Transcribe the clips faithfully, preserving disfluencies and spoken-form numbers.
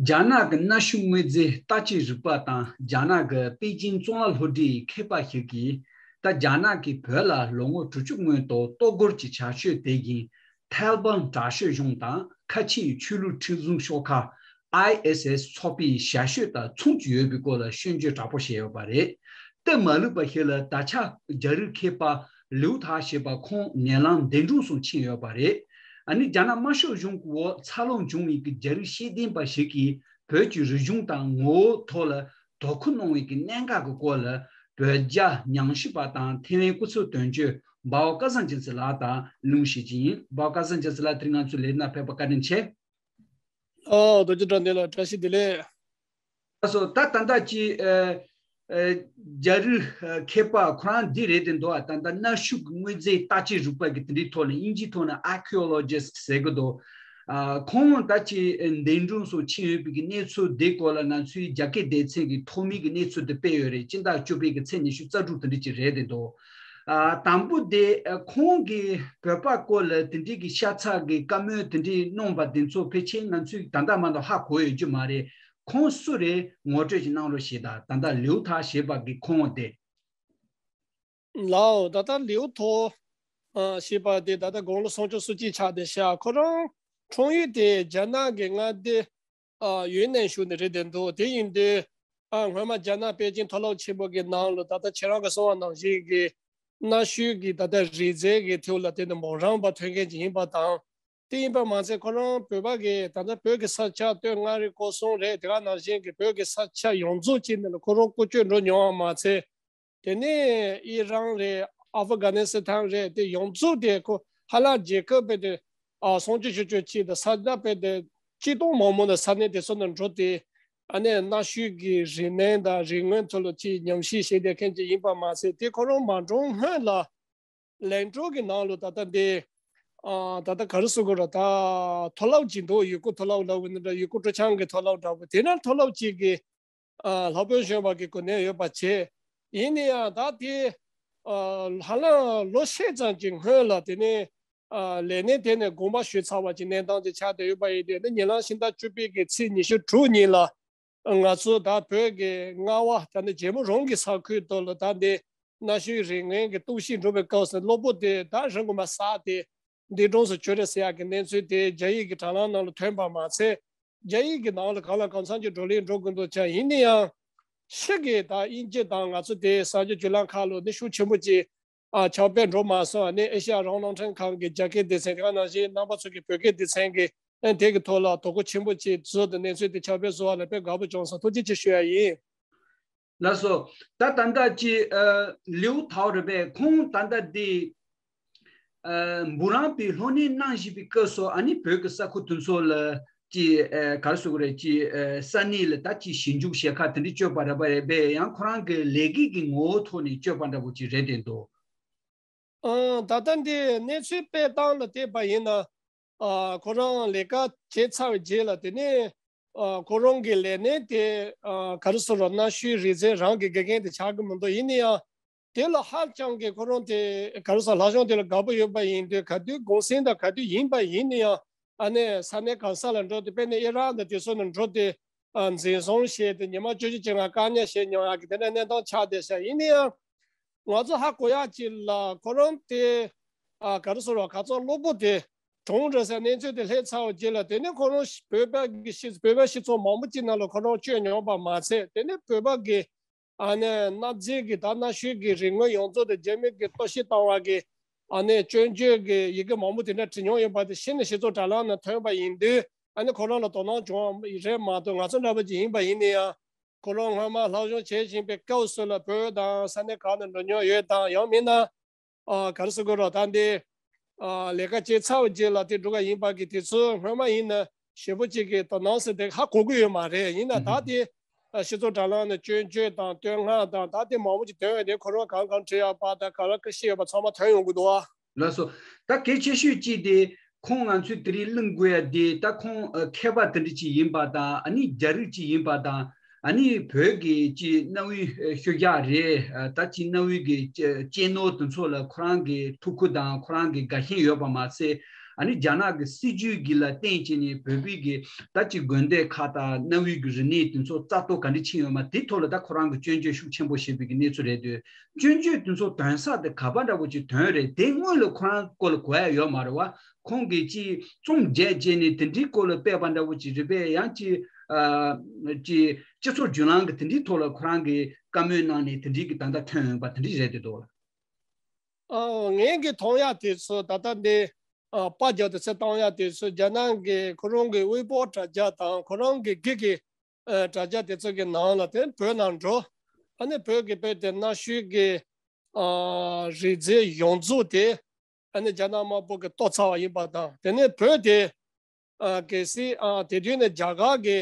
རྒྱ་ནག་གི་གནའ་ཤུལ་དངོས་རྫས་ལྟ་དཔྱད་རིག་པ་དང་རྒྱ་ནག་གི་པེ་ཅིང་ཙུང་ལ་ལྷོ་སྡེའི་མཁས་པ་ཞིག་གིས། ད་རྒྱ་ནག་གིས་བོད་ལ་ལོ་ངོ་དྲུག་ཅུ་སྔོན་དུ་གཏོར་རྒོལ་གྱི་བྱ་སྤྱོད་དེ་བཞིན། ཐལ་བན་དྲག་ཤོས་གཞུང་དང་ཁ་ཆེའི་ཆོས་ལུགས་ཁྲིམས་བཟུང་ཤོག་ཁག་ཨའི་ཨེས་ཨེས་ཚོགས་པའི་བྱ་སྤྱོད་དང་མཚུངས་ཀྱི་ཡོད་པའི་སྐོར་ལ་སྐྱོན་བརྗོད་དྲག་པོ་བྱས་ཡོད་པ་རེད། དེ་མ་ལུས་པ་ཞིག་ལ་ད་ཆ་རྒྱ་རིགས་མཁས་པ་ལིའུ་ཐའོ་ཞེས་པ་ཁོང་ཉེ་ལམ་འདས་གྲོངས་སུ་ཕྱིན་ཡོད་པ་རེད། ཨ་ནི་རྒྱ་ནག་དམར་ཤོག་གཞུང་གི་འོག་འཚར་ལོངས་བྱུང་བའི་གི་རྒྱ་རིགས་ཤེས་ལྡན་པ་ཞིག་གིས་བོད་ཀྱི་རིག་གཞུང་དང་ངོ་བོའི་ཐོག་ལ་དོ་ཁུར་གནང་བའི་གི་གནད་འགག་གི་སྐོར་ལ། བོད་རྒྱ་ཉམས་ཞིབ་པ་དང་ཐེ་ཝན་སྐུ་ཚབ་དོན་གཅོད་འབའ་བ་སྐལ་བཟང་རྒྱལ་མཚན་ལགས་དང་གླེང་མོལ་བྱེད་ཀྱི་ཡིན། འབའ་བ་སྐལ་བཟང་རྒྱལ་མཚན་ལགས་དེ་རིང་ང་ཚོའི་ལས་རིམ་ནང་ཕེབས་པ་བཀའ་དྲིན་ཆེ། ཨོ། རྡོ་རྗེ་དྲང་བདེན་ལགས་བཀྲ་ཤིས་བདེ་ལེགས། ལགས་སོ། ད་ད་ལྟ་ཅི་ཨ་ཨ་རྒྱ་རིགས་ཨ་མཁས་པ་ཁོ་རང་འདི་རེད་དེ་འདུག་ཨ། ད་ལྟ་གནའ་ཤུལ་གྱི་དངོས་རྫས་ལྟ་དཔྱད་རིག་པ་གི་དེ་འདྲའི་ཐོག་ནས་དབྱིན་ཇིའི་ཐོག་ནས་ཨར་ཁི་ཨོ་ལོ་ཇི་སི་ཟེར་གི་འདུག་ཨ། ཁོང་ད་ཅི་འདས་གྲོངས་སུ་ཕྱིན་ཡོད་པའི་གི་གནས་ཚུལ་དེ་སྐོར་ལ་ང་ཚོའི་རྒྱ་སྐད་སྡེ་ཚན་གྱི་ཐོག་མའི་གི་གནས་ཚུལ་དེ་སྤེལ་ཡོད་རེད། སྤྱི་ཟླ་བཅུ་པའི་གི་ཚེས་ཉི་ཤུ་རྩ་དྲུག་དེ་འདྲ་ཅིག་རེད་དེ་འདུག་ཨ། དང་པོ་དེ་ཨ་ཁོང་གིས་བོད་པ་སྐོར་ལ་དེ་འདྲའི་གི་ཤ་ཚ་གི་བཀའ་མོལ་དེ་འདྲའི་གནང་བ་དེ་ཚོ་ཕལ་ཆེར་ང་ཚོས་ད་ལྟ་མ་གཏོགས་ཧ་གོ་ཡོད་རྒྱུ་མ་རེད། ཁོང་སུ་རེད་ངོ་སྤྲོད་ཅིག་གནང་རོགས་ཞེས་དང་། ད་ལྟ་ལིའུ་ཐའོ་ཞེས་པ་གི་ཁོང་དེ། ལའོ། ད་ལྟ་ལིའུ་ཐའོ་ཨ་ཞེས་པ་དེ་ད་ལྟ་དགུང་ལོ་སུམ་ཅུ་སོ་གཅིག་ཆགས་བསྡད་ཤག་ཁོ་རང་འཁྲུངས་ཡུལ་དེ་རྒྱ་ནག་གི་མངའ་སྡེ་ཨ་ཡུན་ནན་ཞུ་ནི་རེད་དེ་འདུག་དེ་ཡིན་དུས་ཨ་སྔོན་མ་རྒྱ་ནག་པེ་ཅིང་མཐོ་སློབ་ཆེན་པོ་གི་ནང་ལ་ད་ལྟ་ཁྱེད་རང་གིས་གསུངས་པ་ནང་བཞིན་གྱི་གནའ་ཤུལ་གྱི་ད་ལྟ་རིག་རྫས་ཀྱི་ཐོག་ལ་དེ་ནི་མོ་རང་པ་ཐོན་མཁན་ཅིག་ཡིན་པ་དང་། དེ་ཡིན་པ་མ་ཚད་ཁོ་རང་བོད་པ་གི་ད་ལྟ་བོད་ཀྱི་ས་ཆ་སྟོད་མངའ་རིས་སྐོར་གསུམ་རེད། དེ་ག་ནང་བཞིན་གྱི་བོད་ཀྱི་ས་ཆ་ཡོངས་རྫོགས་ཅིག་ནང་ལ་ཁོ་རང་སྐོར་སྐྱོད་འགྲོ་མྱོང་བ་མ་ཚད། དེ་ནས་ཨི་རན་རེད། ཨ་ཧྥུ་གྷ་ནི་སི་ཐན་རེད། དེ་ཡོངས་རྫོགས་དེ་ཁོ་ཧ་ལམ་རྒྱལ་ཁབ་དཔེ་དེ་ཨ་སུམ་ཅུ་བཞི་བཅུ་ཅིག་དང་ས་ཆ་དཔེ་དེ་ཆིག་སྟོང་མང་མང་དང་ས་གནས་དེ་ཚོ་ནང་འགྲོ་སྟེ། ཨ་ནི་གནའ་ཤུལ་གྱི་རིག་གནས་དང་རིག་དངོས་ཚོ་ལ་ཅིག་ཉམས་ཞིབ་བྱེད་བསྡད་མཁན་ཅིག་ཡིན་པ་མ་ཟད། དེ་ཁོ་རང་མ་གྲོངས་སྔོན་ལ་ལན་ཀྲོའུ་གི་ནང་ལ་ད་ལྟ་འདི་ཨ་ད་ལྟ་ག་རེ་ཟེར་དགོས་རེད། ད་མཐོ་སློབ་ཅིག་འདུག་ཡུལ་སྐོར་མཐོ་སློབ་ལབ་དགོས་ནི་འདྲ། ཡུལ་སྐོར་སྤྲོ་འཆམ་གྱི་མཐོ་སློབ་འདྲ་པོ་དེ་ན་མཐོ་སློབ་ཅིག་གི་ཨ་སློབ་དཔོན་གཞོན་པ་གི་གོ་གནས་ཡོད་པ་བྱས། ཡིན་ན་ཡང་ད་དེ་ཨ་ཧ་ལམ་ལོ་ཤས་ཙམ་གྱི་སྔོན་ལ་དེ་ནས་ཨ་ལས་གནས་དེ་ནས་དགོངས་པ་ཞུས་ཚར་བ་གྱི་གནས་སྟངས་ཅིག་ཆགས་བསྡད་ཡོད་པ་ཡིན་དུས། ཨ་ནི་ཉེ་ལམ་ཕྱི་ཟླ་བཅུ་པའི་གི་ཚེས་ཉི་ཤུ་དྲུག་ཉིན་ལ་ང་ཚོ་ད་བོད་ཀྱི་རྔ་བ་ད་ནི་ཇེ་མོ་རང་གི་ས་ཁུལ་དུ་ལ་ད་འདི་གནའ་ཤུལ་རིག་གནས་ཀྱི་རྟོག་ཞིབ་འགྲོ་བའི་སྐབས་སུ་གློ་བུར་དེ་ད་རི་མགོ་མ་ཟག་སྟེ། འདས་གྲོངས་སུ་གྱུར་རེད་ཟེར་ཡག་གི་གནས་ཚུལ་དེ་རྒྱ་ཡིག་གི་དྲ་ལམ་ནང་ལ་ཐོན་པ་མ་ཚད། རྒྱ་ཡིག་གི་ནང་ལ་གང་ལ་གང་འཚམ་གྱི་བགྲོ་གླེང་འགྲོ་དགོས་འདུག་ཀྱང་། ཡིན་ན་ཡང་ཕྱི་གི་ད་དབྱིན་ཇི་དང་ང་ཚོ་དེ་གསར་འགྱུར་བརྒྱུད་ལམ་ཁག་ལ་ནི་ཤུགས་ཆེན་པོ་ཅིག་ཨ་ཁྱབ་སྤེལ་འགྲོ་མ་སོང་། ཨ་ནི་ཨེ་ཤ་ཡ་རང་དབང་རླུང་འཕྲིན་ཁང་གི་རྒྱ་སྐད་སྡེ་ཚན་དེ་ག་ནང་བཞིན་རྣམ་པ་ཚོ་གི་བོད་སྐད་སྡེ་ཚན་གྱིས་ཨ་དེ་གི་ཐོག་ལ་དོ་ཁུར་ཆེན་པོ་ཅིག་བཟོས་ཏེ་གནས་ཚུལ་དེ་ཁྱབ་སྤེལ་བཟོ་བ་ལ་དཔེ་དགའ་པོ་བྱུང་སོང་། ཐུགས་རྗེ་ཆེ་ཞུ་ཡ་ཡིན། ལགས་སོ། ད་ད་ལྟ་ཅི་ཨ་ལིའུ་ཐའོ་རེད་པས། ཁོང་ད་ལྟ་འདི་ཨ་འབུམ་རམས་པའི་སློབ་གཉེར་གནང་བཞིན་པའི་སྐབས་སུ། ཨ་ནི་བོད་ཀྱི་ས་ཁུལ་དེ་ཚོ་ལ་ཅི་ཨ་ག་རེ་ཟེར་དགོས་རེད། ཅི་ཨ་ས་གནས་ལ་ད་ཅི་ཞིབ་འཇུག་བྱེད་ཁག་དེ་འདྲ་བསྐྱོད་པ་རེད་པ། རེད་པས། ཡང་ཁོ་རང་གི་ལས་ཀའི་གི་ངོ་བོ་ཐོག་ནས་བསྐྱོད་པ་འདྲ་པོ་ཅིག་རེད་དེ་འདུག་ཨང་། ད་ལྟ་འདི་གནས་ཚུལ་སྤེལ་སྟངས་ལ་བལྟས་པ་ཡིན་ན། ཨ་ཁོ་རང་ལས་ཀ་བྱས་ཚར་བའི་རྗེས་ལ་དེ་ནས་ཨ་ཁོ་རང་གི་ལས་གནས་དེ་ཨ་ག་རེ་ཟེར་རོ། གནའ་ཤུལ་རིག་རྩལ་རང་གི་དགེ་རྒན་དེ་ཆགས་ཀྱི་མི་འདུག་ཡིན་ན་ཡང་དེ་ལ་ཧ་ཅང་གི་ཁོ་རང་དེ་ག་རེ་ཟེར། ལྷག་ཤོས་དེ་ལ་དགའ་པོ་ཡོད་པ་ཡིན་དུས། ག་དུས་གུང་སེང་དང་ག་དུས་ཡིན་པ་ཡིན་ན་ཡང་། ཨ་ནི་ས་གནས་གང་ས་ལ་འགྲོ་དུས། དཔེར་ན་ཨི་རན་དང་དེ་ཚོ་ནང་འགྲོ་དུས་ཨ་འཛིན་བཟུང་བྱས་ཏེ་ཉི་མ་བཅུ་བཞི་བཅོ་ལྔ་བཀག་ཉར་བྱས་མྱོང་ཡག་གི་དེ་འདྲ་གནས་སྟངས་ཆགས་བསྡད་ཤག་ཡིན་ན་ཡང་། ང་ཚོ་ཧ་གོ་ཡག་ཅིག་ལ་ཁོ་རང་དེ་ཨ་ག་རེ་ཟེར་བ། ཁ་ཚ་གློ་བུར་དེ་གྲོངས་རེད་ཟེར་གནས་ཚུལ་དེ་སླེབས་ཚར་བའི་རྗེས་ལ། དེ་ནས་ཁོ་རང་བོད་པ་གི་སྤྱི་བོད་པ་སྤྱི་ཚོགས་མང་པོ་ཅིག་ནང་ལ་ཁོ་རང་བསྐྱོད་མྱོང་བ་མ་ཚད། དེ་ནས་བོད་པ་གི་ཨ་ནི་གནའ་རྫས་ཀྱི་ད་གནའ་ཤུལ་གྱི་རིག་དངོས་ཡོངས་རྫོགས་དེ་རྒྱ་མི་གིས་གཏོར་བཤིག་བཏང་བ་གི་ཨ་ནི་སྐྱོན་བརྗོད་ཀྱི་ཡི་གེ་མང་པོ་དེ་འདྲ་བྲིས་མྱོང་ཡོད་པ་དེ་གཞི་ནས་སྤྱི་ཚོགས་དྲ་ལམ་ནང་ཐོན་པ་ཡིན་དུས། ཨ་ནི་ཁོ་རང་ལ་དོ་སྣང་བྱུང་བ་རེད་མ་གཏོགས། ང་ཚོ་འདྲ་པོ་ཅིག་ཡིན་པ་ཡིན་ན་ཡང་། ཁོ་རང་སྔོན་མ་སློབ་སྦྱོང་བྱེད་བཞིན་པའི་སྐབས་སུ་ལ་བོད་དང་ས་གནས་གང་དུ་འགྲོ་མྱོང་ཡོད་དང་། ཡང་མིན་ན་ཨ་ག་རེ་ཟེར་དགོས་རེད། ད་འདི་ཨ་ལས་ཀ་བྱས་ཚར་བའི་རྗེས་ལ་དེ་འགྲོ་ག་ཡིན་པ་གི་དེ་ཚོ་སྔོན་མ་ཡིན་ན་ཞེ་པོ་ཅིག་གི་དོ་སྣང་ཟེར་དེ་ཧ་གོ་གི་ཡོད་མ་རེད། ཡིན་ན་ད་དེ་ཨ་སྤྱི་ཚོགས་དྲ་ལམ་ནས་སྐྱོན་བརྗོད་དང་བསྟོད་བསྔགས་དང་ད་དེ་མང་པོ་ཅིག་ཐོན་ཡོད་དེ། ཁོ་རང་གང་གང་བྲིས་ཡོད་པ་དང་ག་རེ་བཤད་ཡོད་པ་ཚང་མ་ཐོན་ཡོང་གི་འདུག་ཨ། ལགས་སོ། ད་གལ་ཆེ་ཤོས་གཅིག་དེ་ཁོང་ང་ཚོས་དེ་རིང་གླེང་དགོས་ཡ་དེ། ད་ཁོང་ཨ་མཁས་པ་དེ་འདྲ་ཅིག་ཡིན་པ་དང་། ཨ་ནི་རྒྱ་རིགས་ཅིག་ཡིན་པ་དང་། ཨ་ནི་བོད་ཀྱི་ཅིག་གནའ་བོའི་ཤུལ་བཞག་རེད། ཨ་ད་ཅིག་གནའ་བོའི་གི་གཅེས་ནོར་དེ་ཚོ་ལ་ཁོ་རང་གི་ཐུགས་ཁུར་དང་ཁོ་རང་གི་དགའ་ཞེན་ཡོད་པ་མ་ཟད། ཨ་ནི་རྒྱ་ནག་གི་སྲིད་ཇུས་ཀྱི་ལ་བརྟེན་བྱས་ནས་བོད་པའི་གི་ད་ཅིག་དགོན་སྡེ་ཁག་དང་གནའ་བོའི་གི་རིག་གནས་དེ་ཚོ་རྩ་གཏོར་ག་འདྲ་ཕྱིན་ཡོད་མ་དེ་ཐོག་ལ་ད་ཁོ་རང་གི་སྐྱོན་བརྗོད་ཤུགས་ཆེན་པོ་བྱས་པའི་གི་གནས་ཚུལ་རེད་འདུག་སྐྱོན་བརྗོད་དེ་ཚོ་ཐོན་ས་དེ་ག་པ་འདྲ་པོ་ཅིག་ཐོན་རེད། དེ་སྔོན་ལ་ཁོ་རང་སྐོར་ལ་གོ་ཡ་ཡོད་མ་རེད་བ། ཁོང་གིས་ཅིག་རྩོམ་བརྒྱབ་བྱས་ནས་དེ་འདྲའི་སྐོར་ལ་སྤེལ་བ་འདྲ་པོ་ཅིག་རེད་པས། ཡང་ཅིག་ཨ་ཅིག་སྤྱི་ཚོགས་བརྒྱུད་ལམ་གི་དེ་འདྲའི་ཐོག་ལ་ཁོ་རང་གིས་བཀའ་མོལ་གནང་ནས་དེ་འདྲའི་གི་ད་ལྟ་ཐོན་ཡོད་པ་དེ་འདྲའི་རེད་འདུག་ལ། ཨ་ངས་གི་མཐོང་ཡ་དེ་ཚོ་ད་ལྟ་འདི་ཨ་པར་རྒྱག་དེ་ཚོ་བཏང་ཡ་དེ་ཚོ་རྒྱ་ནག་གི་ཁོ་རང་གི་དབུས་པོ་དྲ་རྒྱ་དང་ཁོ་རང་གི་གི་གི་ཨ་དྲ་རྒྱ་དེ་ཚོ་གི་ནང་ལ་དེ་བོད་ནང་འགྲོ། ཨ་ནི་བོད་ཀྱི་དཔེ་དེ་གནའ་ཤུལ་གྱི་ཨ་རིག་རྫས་ཡོངས་རྫོགས་དེ་ཨ་ནི་རྒྱ་ནག་དམར་པོ་གིས་གཏོར་ཚར་བ་ཡིན་པ་དང་། དེ་ནས་བོད་དེ་ཨ་གལ་སྲིད་ཨ་དེ་དུས་ནས་རྒྱ་གར་གྱི་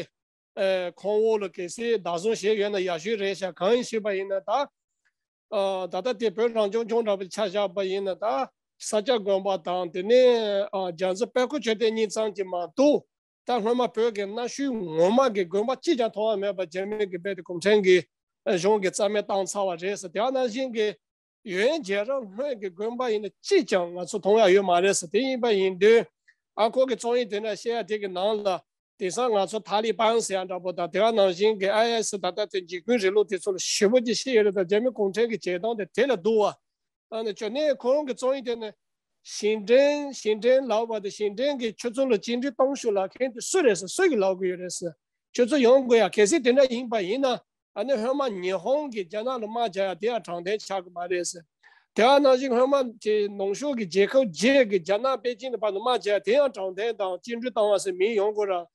ཨ་ཁོངས་འོག་ལ་གལ་སྲིད་བདག་བཟུང་བྱས་ཡོད་ན་ཡག་ཤོས་རེད་ཤག་གང་ཡིན་ཞུས་པ་ཡིན་ན་ད། ཨ་ད་ལྟ་དེ་བོད་རང་སྐྱོང་ལྗོངས་འདྲ་པོ་ཆ་བཞག་པ་ཡིན་ན་ད་ས་སྐྱ་དགོན་པ་དང་དེ་ནས་ཨ་རྒྱ་མཚོ་དཔལ་སྐུ་མཆོད་རྟེན་གཉིས་ཙམ་གྱིས་མ་གཏོགས། ད་སྔོན་མ་བོད་ཀྱི་གནའ་ཤུལ་ངོ་མ་གི་དགོན་པ་གཅིག་ཀྱང་མཐོང་བ་མེད་པ་རྒྱ་མི་གི་རྦད་དེ་གུང་ཁྲན་གྱི་གཞུང་གིས་རྩ་མེད་བཏང་ཚར་བ་རེད་ཟེར། དེ་ནང་བཞིན་གྱི་ཡོན་རྒྱལ་རབས་སྔོན་གྱི་དགོན་པ་ཡིན་ན་གཅིག་ཀྱང་ང་ཚོ་མཐོང་ཡ་ཡོད་མ་རེད་ཟེར། དེ་ཡིན་པ་ཡིན་དུས་ཨ་ཁོ་གི་རྩོམ་ཡིག་དེ་འདྲ་བཤད་ཡ་དེ་གི་ནང་ལ་དེང་སང་ང་ཚོ་ཐ་ལི་པན་ཟེར་ཡ་འདྲ་པོ་དང་དེ་ག་ནང་བཞིན་གྱི་ཨའི་ཨེ་སི་ད་ལྟ་དེ་འཇིགས་སྐུལ་རིང་ལུགས་དེ་ཚོ་ལ་ཞེ་པོ་ཅིག་བཤད་ཡོད་རེད། ད་རྒྱ་མི་གུང་ཁྲན་གྱི་བྱེད་སྟངས་དེ་དེ་ལ་བསྡུར་བ། ཨ་ནི་ཅོ་ནས་ཁོང་གི་རྩོམ་ཡིག་དེ་ནི་ཞིང་བྲན་ཞིང་བྲན་ལབ་པ་དེ་ཞིང་བྲན་གྱི་ཁྱོད་ཚོ་ལ་བཅིངས་འགྲོལ་གཏོང་ཤོག་ལབ་མཁན་དེ་སུ་རེད་ཟེར། སུ་གིས་ལབ་དགོས་ཡོད་རེད་ཟེར། ཁྱོད་ཚོ་ཡོང་དགོས་ཡ། གལ་སྲིད་དེ་འདྲ་ཡིན་པ་ཡིན་ན་ཨ་ནི་སྔོན་མ་ཉི་ཧོང་གིས་རྒྱ་ནག་ལ་དམག་རྒྱག་ཡ་དེ་ཡང་དྲང་བདེན་ཆགས་ཀྱི་མ་རེད་ཟེར། དེ་ག་ནང་བཞིན་སྔོན་མ་དེ་ནང་ཤོག་གི་རྒྱལ་ཁབ་བརྒྱད་ཀྱིས་རྒྱ་ནག་པེ་ཅིང་དུ་ཕར་ནས་དམག་རྒྱག་ཡ་དེ་ཡང་དྲང་བདེན་དང་བཅིངས་འགྲོལ་བཏང་བ་ཟེར་མིང་ཡོང་དགོས་ར།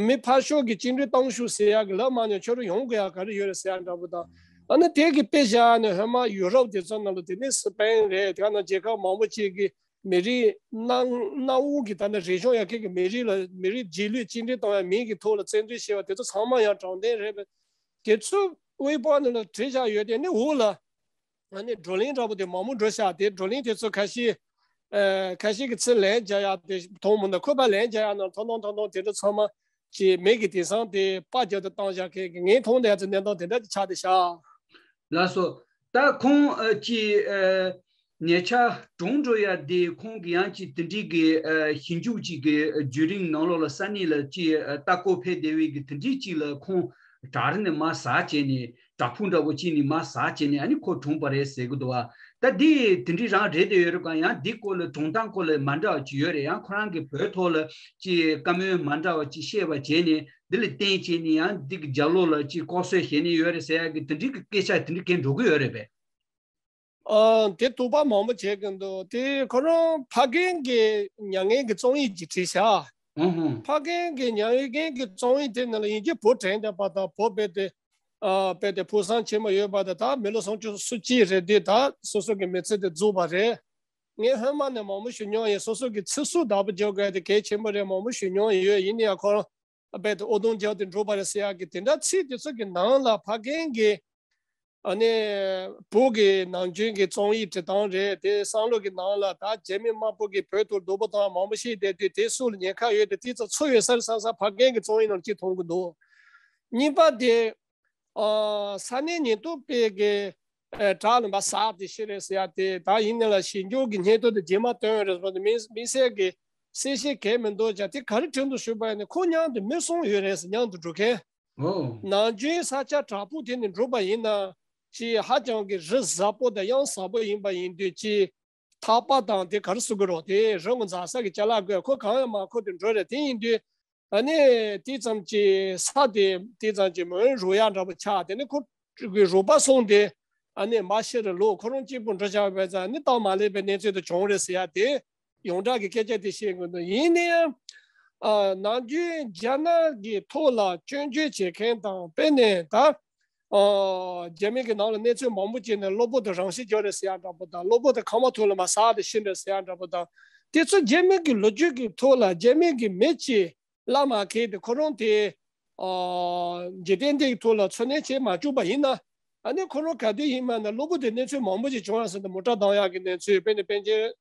མི་ཕར་ཕྱོགས་ཀྱི་བཅིངས་འགྲོལ་གཏོང་ཤོག་ཟེར་ཡག་གི་ལབ་མ་མྱོང་། ཁྱོད་རང་ཡོང་དགོས་ཡག་ག་རེ་ཡོད་རེད་ཟེར་ཡག་འདྲ་པོ་དང་། ཨ་ནི་དེ་གི་དཔེ་བཞག་ནས་སྔོན་མ་ཡུ་རོབ་དེ་ཚོ་ནང་ལ་དེ་ནས་སི་པེན་རེད། དེ་ག་ནང་རྒྱལ་ཁབ་མང་པོ་ཅིག་གི་མི་རིགས་གནའ་གནའ་བོ་གི་ད་ནི་རིག་གཞུང་ཡ་གི་གི་མི་རིགས་ལ་མི་རིགས་རྗེས་ལུས་བཅིངས་འགྲོལ་གཏོང་ཡ་མིང་གི་ཐོག་ལ་བཙན་འཛུལ་བྱས་པ་དེ་ཚོ་ཚང་མ་ཡང་དྲང་བདེན་རེད་པས། དེ་ཚོ་དབུས་པ་ནང་ལ་བྲིས་བཞག་ཡོད་དེ་ནི་འོག་ལ། ཨ་ནི་བགྲོ་གླེང་འདྲ་པོ་དེ་མང་པོ་འགྲོ་ཤག་དེ་བགྲོ་གླེང་དེ་ཚོ་ཁ་ཤས་ཨ་ཁ་ཤས་ཀྱི་ཚུར་ལན་རྒྱག་ཡག་དེ་མཐོང་མི་འདུག་ཁོ་པ་ལན་རྒྱག་ཡག་ནང་ཐོང་ཐོང་ཐོང་ཐོང་དེ་འདྲ་ཚང་མ་ཅིག་མེད་གི། དེང་སང་དེ་པར་རྒྱག་ཏུ་བཏང་བཞག་མཁན་གྱི་ངས་མཐོང་བསྡད་ཡག་ཚོ་གནས་སྟངས་དེ་འདྲ་ཅིག་ཆགས་བསྡད་ཤག་ལགས་སོ། ད་ཁོང་ཨ་ཅིག་ཨ་ཉེ་ཆར་གྲོངས་འགྲོ་ཡ་དེ་ཁོང་གི་ཡང་ཅིག་དེ་འདྲའི་གི་ཨ་ཞིབ་འཇུག་ཅིག་གི་བརྒྱུད་རིམ་ནང་ལོགས་ལ་ས་གནས་ལ་ཅིག་ཨ་ལྟ་སྐོར་ཕེབས་བསྡད་པའི་གི་དེ་འདྲའི་ཅིག་ལ་ཁོང་བྲག་རི་ནས་མར་ཟགས་བྱས་ནས། བྲག་ཕུག་འདྲ་པོ་གཅིག་ནས་མར་ཟགས་བྱས་ནས་ཨ་ནི་ཁོ་གྲོངས་པ་རེད་ཟེར་གི་འདུག་བ། ད་འདི་དེ་འདྲའི་རང་རེད་དེ་ཡོད་རེད་ག་ཡང་འདི་སྐོར་ལ་གྲོངས་སྟངས་སྐོར་ལ་མ་འདྲ་བ་ཅིག་ཡོད་རེད། ཡང་ཁོ་རང་གིས་བོད་ཐོག་ལ་ཅིག་བཀའ་མོལ་མ་འདྲ་བ་ཅིག་བཤད་པ་བྱས་ནས་འདི་ལ་བརྟེན་བྱས་ནས་ཡང་འདི་གི་རྒྱབ་ལོགས་ལ་ཅིག་ལྐོག་གསོད་བྱས་ནས་ཡོད་རེད་ཟེར་ཡ་གི་དེ་འདྲའི་གི་སྐད་ཆ་དེ་འདྲ་གང་འགྲོ་གི་ཡོད་རེད་པས། ཨ་དེ་དོགས་པ་མང་པོ་བྱེད་ཀྱི་འདུག་དེ་ཁོ་རང་ཕ་རྒན་གྱི་མྱ་ངན་གྱི་རྩོམ་ཡིག་ཅིག་བྲིས་ཤག་ཨུ་ཧུ། ཕ་རྒན་གྱི་མྱ་ངན་གྱི་རྩོམ་ཡིག་དེ་ནང་ལ་ཡིན་གྱི་བུ་དྲན་བསྡད་པ་དང་། བུ་རྦད་དེ་ཨ་རྦད་དེ་ཕུགས་བསམ་ཆེན་པོ་ཡོད་པ་དང་། ད་མི་ལོ་སུམ་ཅུ་སོ་གཅིག་རེད་དུས་ད་སོ་སོ་གི་མི་ཚེ་དེ་རྫོགས་པ་རེད། ངས་སྔོན་མ་ནས་མང་པོ་ཞུ་མྱོང་ཡོད། སོ་སོ་གི་ཚེ་སྲོག་བདག་པོ་རྒྱག་དགོས་དེ་གལ་ཆེན་པོ་རེད། མང་པོ་ཞུ་མྱོང་ཡོད། ཡིན་ན་ཡང་ཁོ་རང་རྦད་དེ་འུ་སྡུག་རྒྱག་སྟེ་འགྲོ་བ་རེད་ཟེར་ཡག་གི་དེ་འདྲ་ཚིག་དེ་ཚོ་གི་ནང་ལ་ཕ་རྒན་གྱི་ཨ་ནི་བོད་ཀྱི་ནམ་རྒྱུན་གྱི་རྩོམ་ཡིག་བྲིས་སྟངས་རེད། དེ་བསམ་བློ་གི་ནང་ལ་ད་རྒྱ་མི་དམར་པོ་གིས་བོད་དུ་སྡུག་པོ་བཏང་མང་པོ་ཞིག་བསྡད་དུས་དེ་སུ་ལ་ཉེན་ཁ་ཡོད་དེ་དེ་ཚོ་ཚོར་ཡོད་ས་རེད་བསམ་བསམ་ཕ་རྒན་གྱི་རྩོམ་ཡིག་ནང་གཅིག་མཐོང་གི་འདུག་གཉིས་པ་དེ་ཨ་ས་གནས་ཉེན་རྟོག་པས་གི་ཨ་བྲག་ལ་མར་ཟགས་ཏེ་ཤི་རེད་ཟེར་ཡག་དེ། ད་ཡིན་ནའི་ལ་ཞིབ་འཇུག་གི་སྙན་ཐོ་དེ་རྗེས་མ་བཏོན་ཡོད་རེད་ཟེར་བ་དེ་དམིགས་དམིགས་བསལ་གྱི་གསལ་བཤད་གང་ཡང་མི་འདུག་ཀྱང་། དེ་ག་རེ་དྲན་འདུག་ཞུས་པ་ཡིན་ན་ཁོ་མཉམ་དུ་མི་གསུམ་ཡོད་རེད་ཟེར། མཉམ་དུ་འགྲོ་མཁན། ཨོ། ནམ་རྒྱུན་ས་ཆ་བྲག་ཕུག་དེ་ནས་འགྲོ་པ་ཡིན་ན་ཅིག་ཧ་ཅང་གི་རི་ཟབ་པོ་དང་གཡང་ཟབ་པོ་ཡིན་པ་ཡིན་དུས་ཅིག་ཐག་པ་དང་དེ་ག་རེ་ཟེར་དགོས་རེད། དེ་རི་ངོ་འཛེག་ས་གི་ཅ་ལག་དགོས། ཁོ་གང་ཡང་མ་འཁུར་ཏེ་འགྲོ་རེད། དེ་ཡིན་དུས་ཨ་ནི་དེ་ཙམ་གྱི་ས་དེ་དེ་ཙམ་གྱི་མོན་རུ་ཡག་འདྲ་པོ་ཆགས། དེ་ནི་ཁོ་གི་རུས་པ་སོང་སྟེ་ཨ་ནི་མར་ཤི་རུ་ལོག་ཁོ་རང་གཅིག་པུ་འགྲོ་བཞག་པ་ཙང་ནི་སྟབས་མ་ལེགས་པའི་གནས་ཚུལ་དེ་བྱུང་རེད་ཟེར་ཡག་དེ་ཡོངས་གྲགས་ཀྱི་སྐད་ཆ་དེ་བཤད་དགོས་འདུག་ཡིན་ན་ཡང་ཨ་ནམ་རྒྱུན་རྒྱ་ནག་གི་ཐོག་ལ་སྐྱོན་བརྗོད་བྱེད་མཁན་དང་། དཔེར་ན་ད་ཨ་རྒྱ་མི་གི་ནང་ལ་གནས་ཚུལ་མང་པོ་བྱས་ནས་གློ་བུར་དུ་རང་ཤི་རྒྱག་རེད་ཟེར་ཡག་འདྲ་པོ་དང་། གློ་བུར་དུ་ཁང་པ་ཐོག་ལ་མར་ཟགས་ཏེ་ཤི་རེད་ཟེར་ཡག་འདྲ་པོ་དང་། དེ་ཚོ་རྒྱ་མི་གི་ལོ་རྒྱུས་ཀྱི་ཐོག་ལ་རྒྱ་མི་གི་མི་གཅིག་བླ་མ་མཁས་ཏེ་ཁོ་རང་དེ་ཨ་འཇིག་རྟེན་འདིའི་ཐོག་ལ་འཚོ་གནས་བྱེད་མ་བཅུག་པ་ཡིན་ན། ཨ་ནི་ཁོ་རང་ག་དུས་ཡིན་མིན་ན་གློ་བུར་དུ་གནས་ཚུལ་མང་པོ་ཞིག་བྱུང་ཡ་ཟེར་ཏེ་མོ་ཊ་བཏང་ཡག་གི་གནས་ཚུལ། དཔེར་ན་པཎ་ཆེན་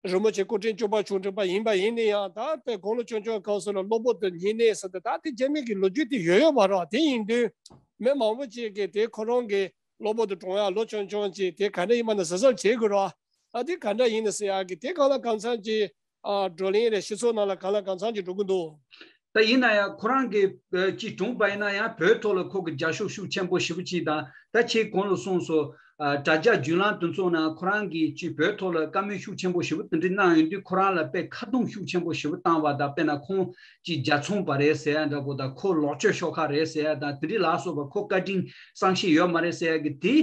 རིན་པོ་ཆེ་སྐུ་ཕྲེང་བཅུ་པ་བཅུ་དྲུག་པ་ཡིན་པ་ཡིན་ན་ཡང་ད་དཔེ་དགུང་ལོ་ཆུང་ཆུང་སྐབས་སུ་ལ་གློ་བུར་དུ་ཉལ་ནས་ཟེར་ཏེ། ད་དེ་རྒྱ་མི་གི་ལོ་རྒྱུས་དེ་ཡོད་ཡོད་པ་རེད། དེ་ཡིན་དུས་མི་མང་པོ་ཅིག་གིས་དེ་ཁོ་རང་གི་གློ་བུར་དུ་གྲོངས་ཡག་ལོ་ཆུང་ཆུང་ཅིག་དེ་ག་འདྲ་ཡིན་མིན་ན་གཟབ་གཟབ་བྱེད་དགོས་རེད། ཨ་དེ་ག་འདྲ་ཡིན་ན་ཟེར་ཡག་གི་དེ་གང་ལ་གང་འཚམ་གྱི་ ཨ་བགྲོ་གླེང་རེད། སྤྱི་ཚོགས་ནང་ལ་གང་ལ་གང་འཚམ་ཅིག་འགྲོ་གི་འདུག་ད་ཡིན་ན་ཡང་ཁོ་རང་གི་ཅིག་གྲུང་པ་ཡིན་ན་ཡང་བོད་ཐོག་ལ་ཁོ་གི་རྒྱབ་སྐྱོར་ཤུགས་ཆེན་པོ་ཞེ་པོ་ཅིག་དང་། ད་ཁྱེད་གོང་ལ་གསུངས་སོ། ཨ་དྲ་རྒྱ་བརྒྱུད་ལམ་དེ་ཚོ་ནང་ཁོ་རང་གིས་ཅིག་བོད་ཐོག་ལ་བཀའ་མོལ་ཤུགས་ཆེན་པོ་ཞེ་པོ་དེ་འདྲ་གནང་ཡོང་དུས། ཁོ་རང་ལ་དཔེ་ཁ་རྡུང་ཤུགས་ཆེན་པོ་ཞེ་པོ་བཏང་བ་དང་། དཔེར་ན་ཁོང་ཅིག་རྒྱལ་ཚོང་པ་རེད་ཟེར་ཡ་འདྲ་པོ་དང་། ཁོ་ལོག་སྤྱོད་ཤོག་ཁག་རེད་ཟེར་ཡ་དང་། དེ་འདྲ་ལ་སོགས་པ། ཁོ་བཀའ་དྲིན་བསམ་ཤེས་ཡོད་མ་རེད་ཟེར་ཡ་གི་དེ་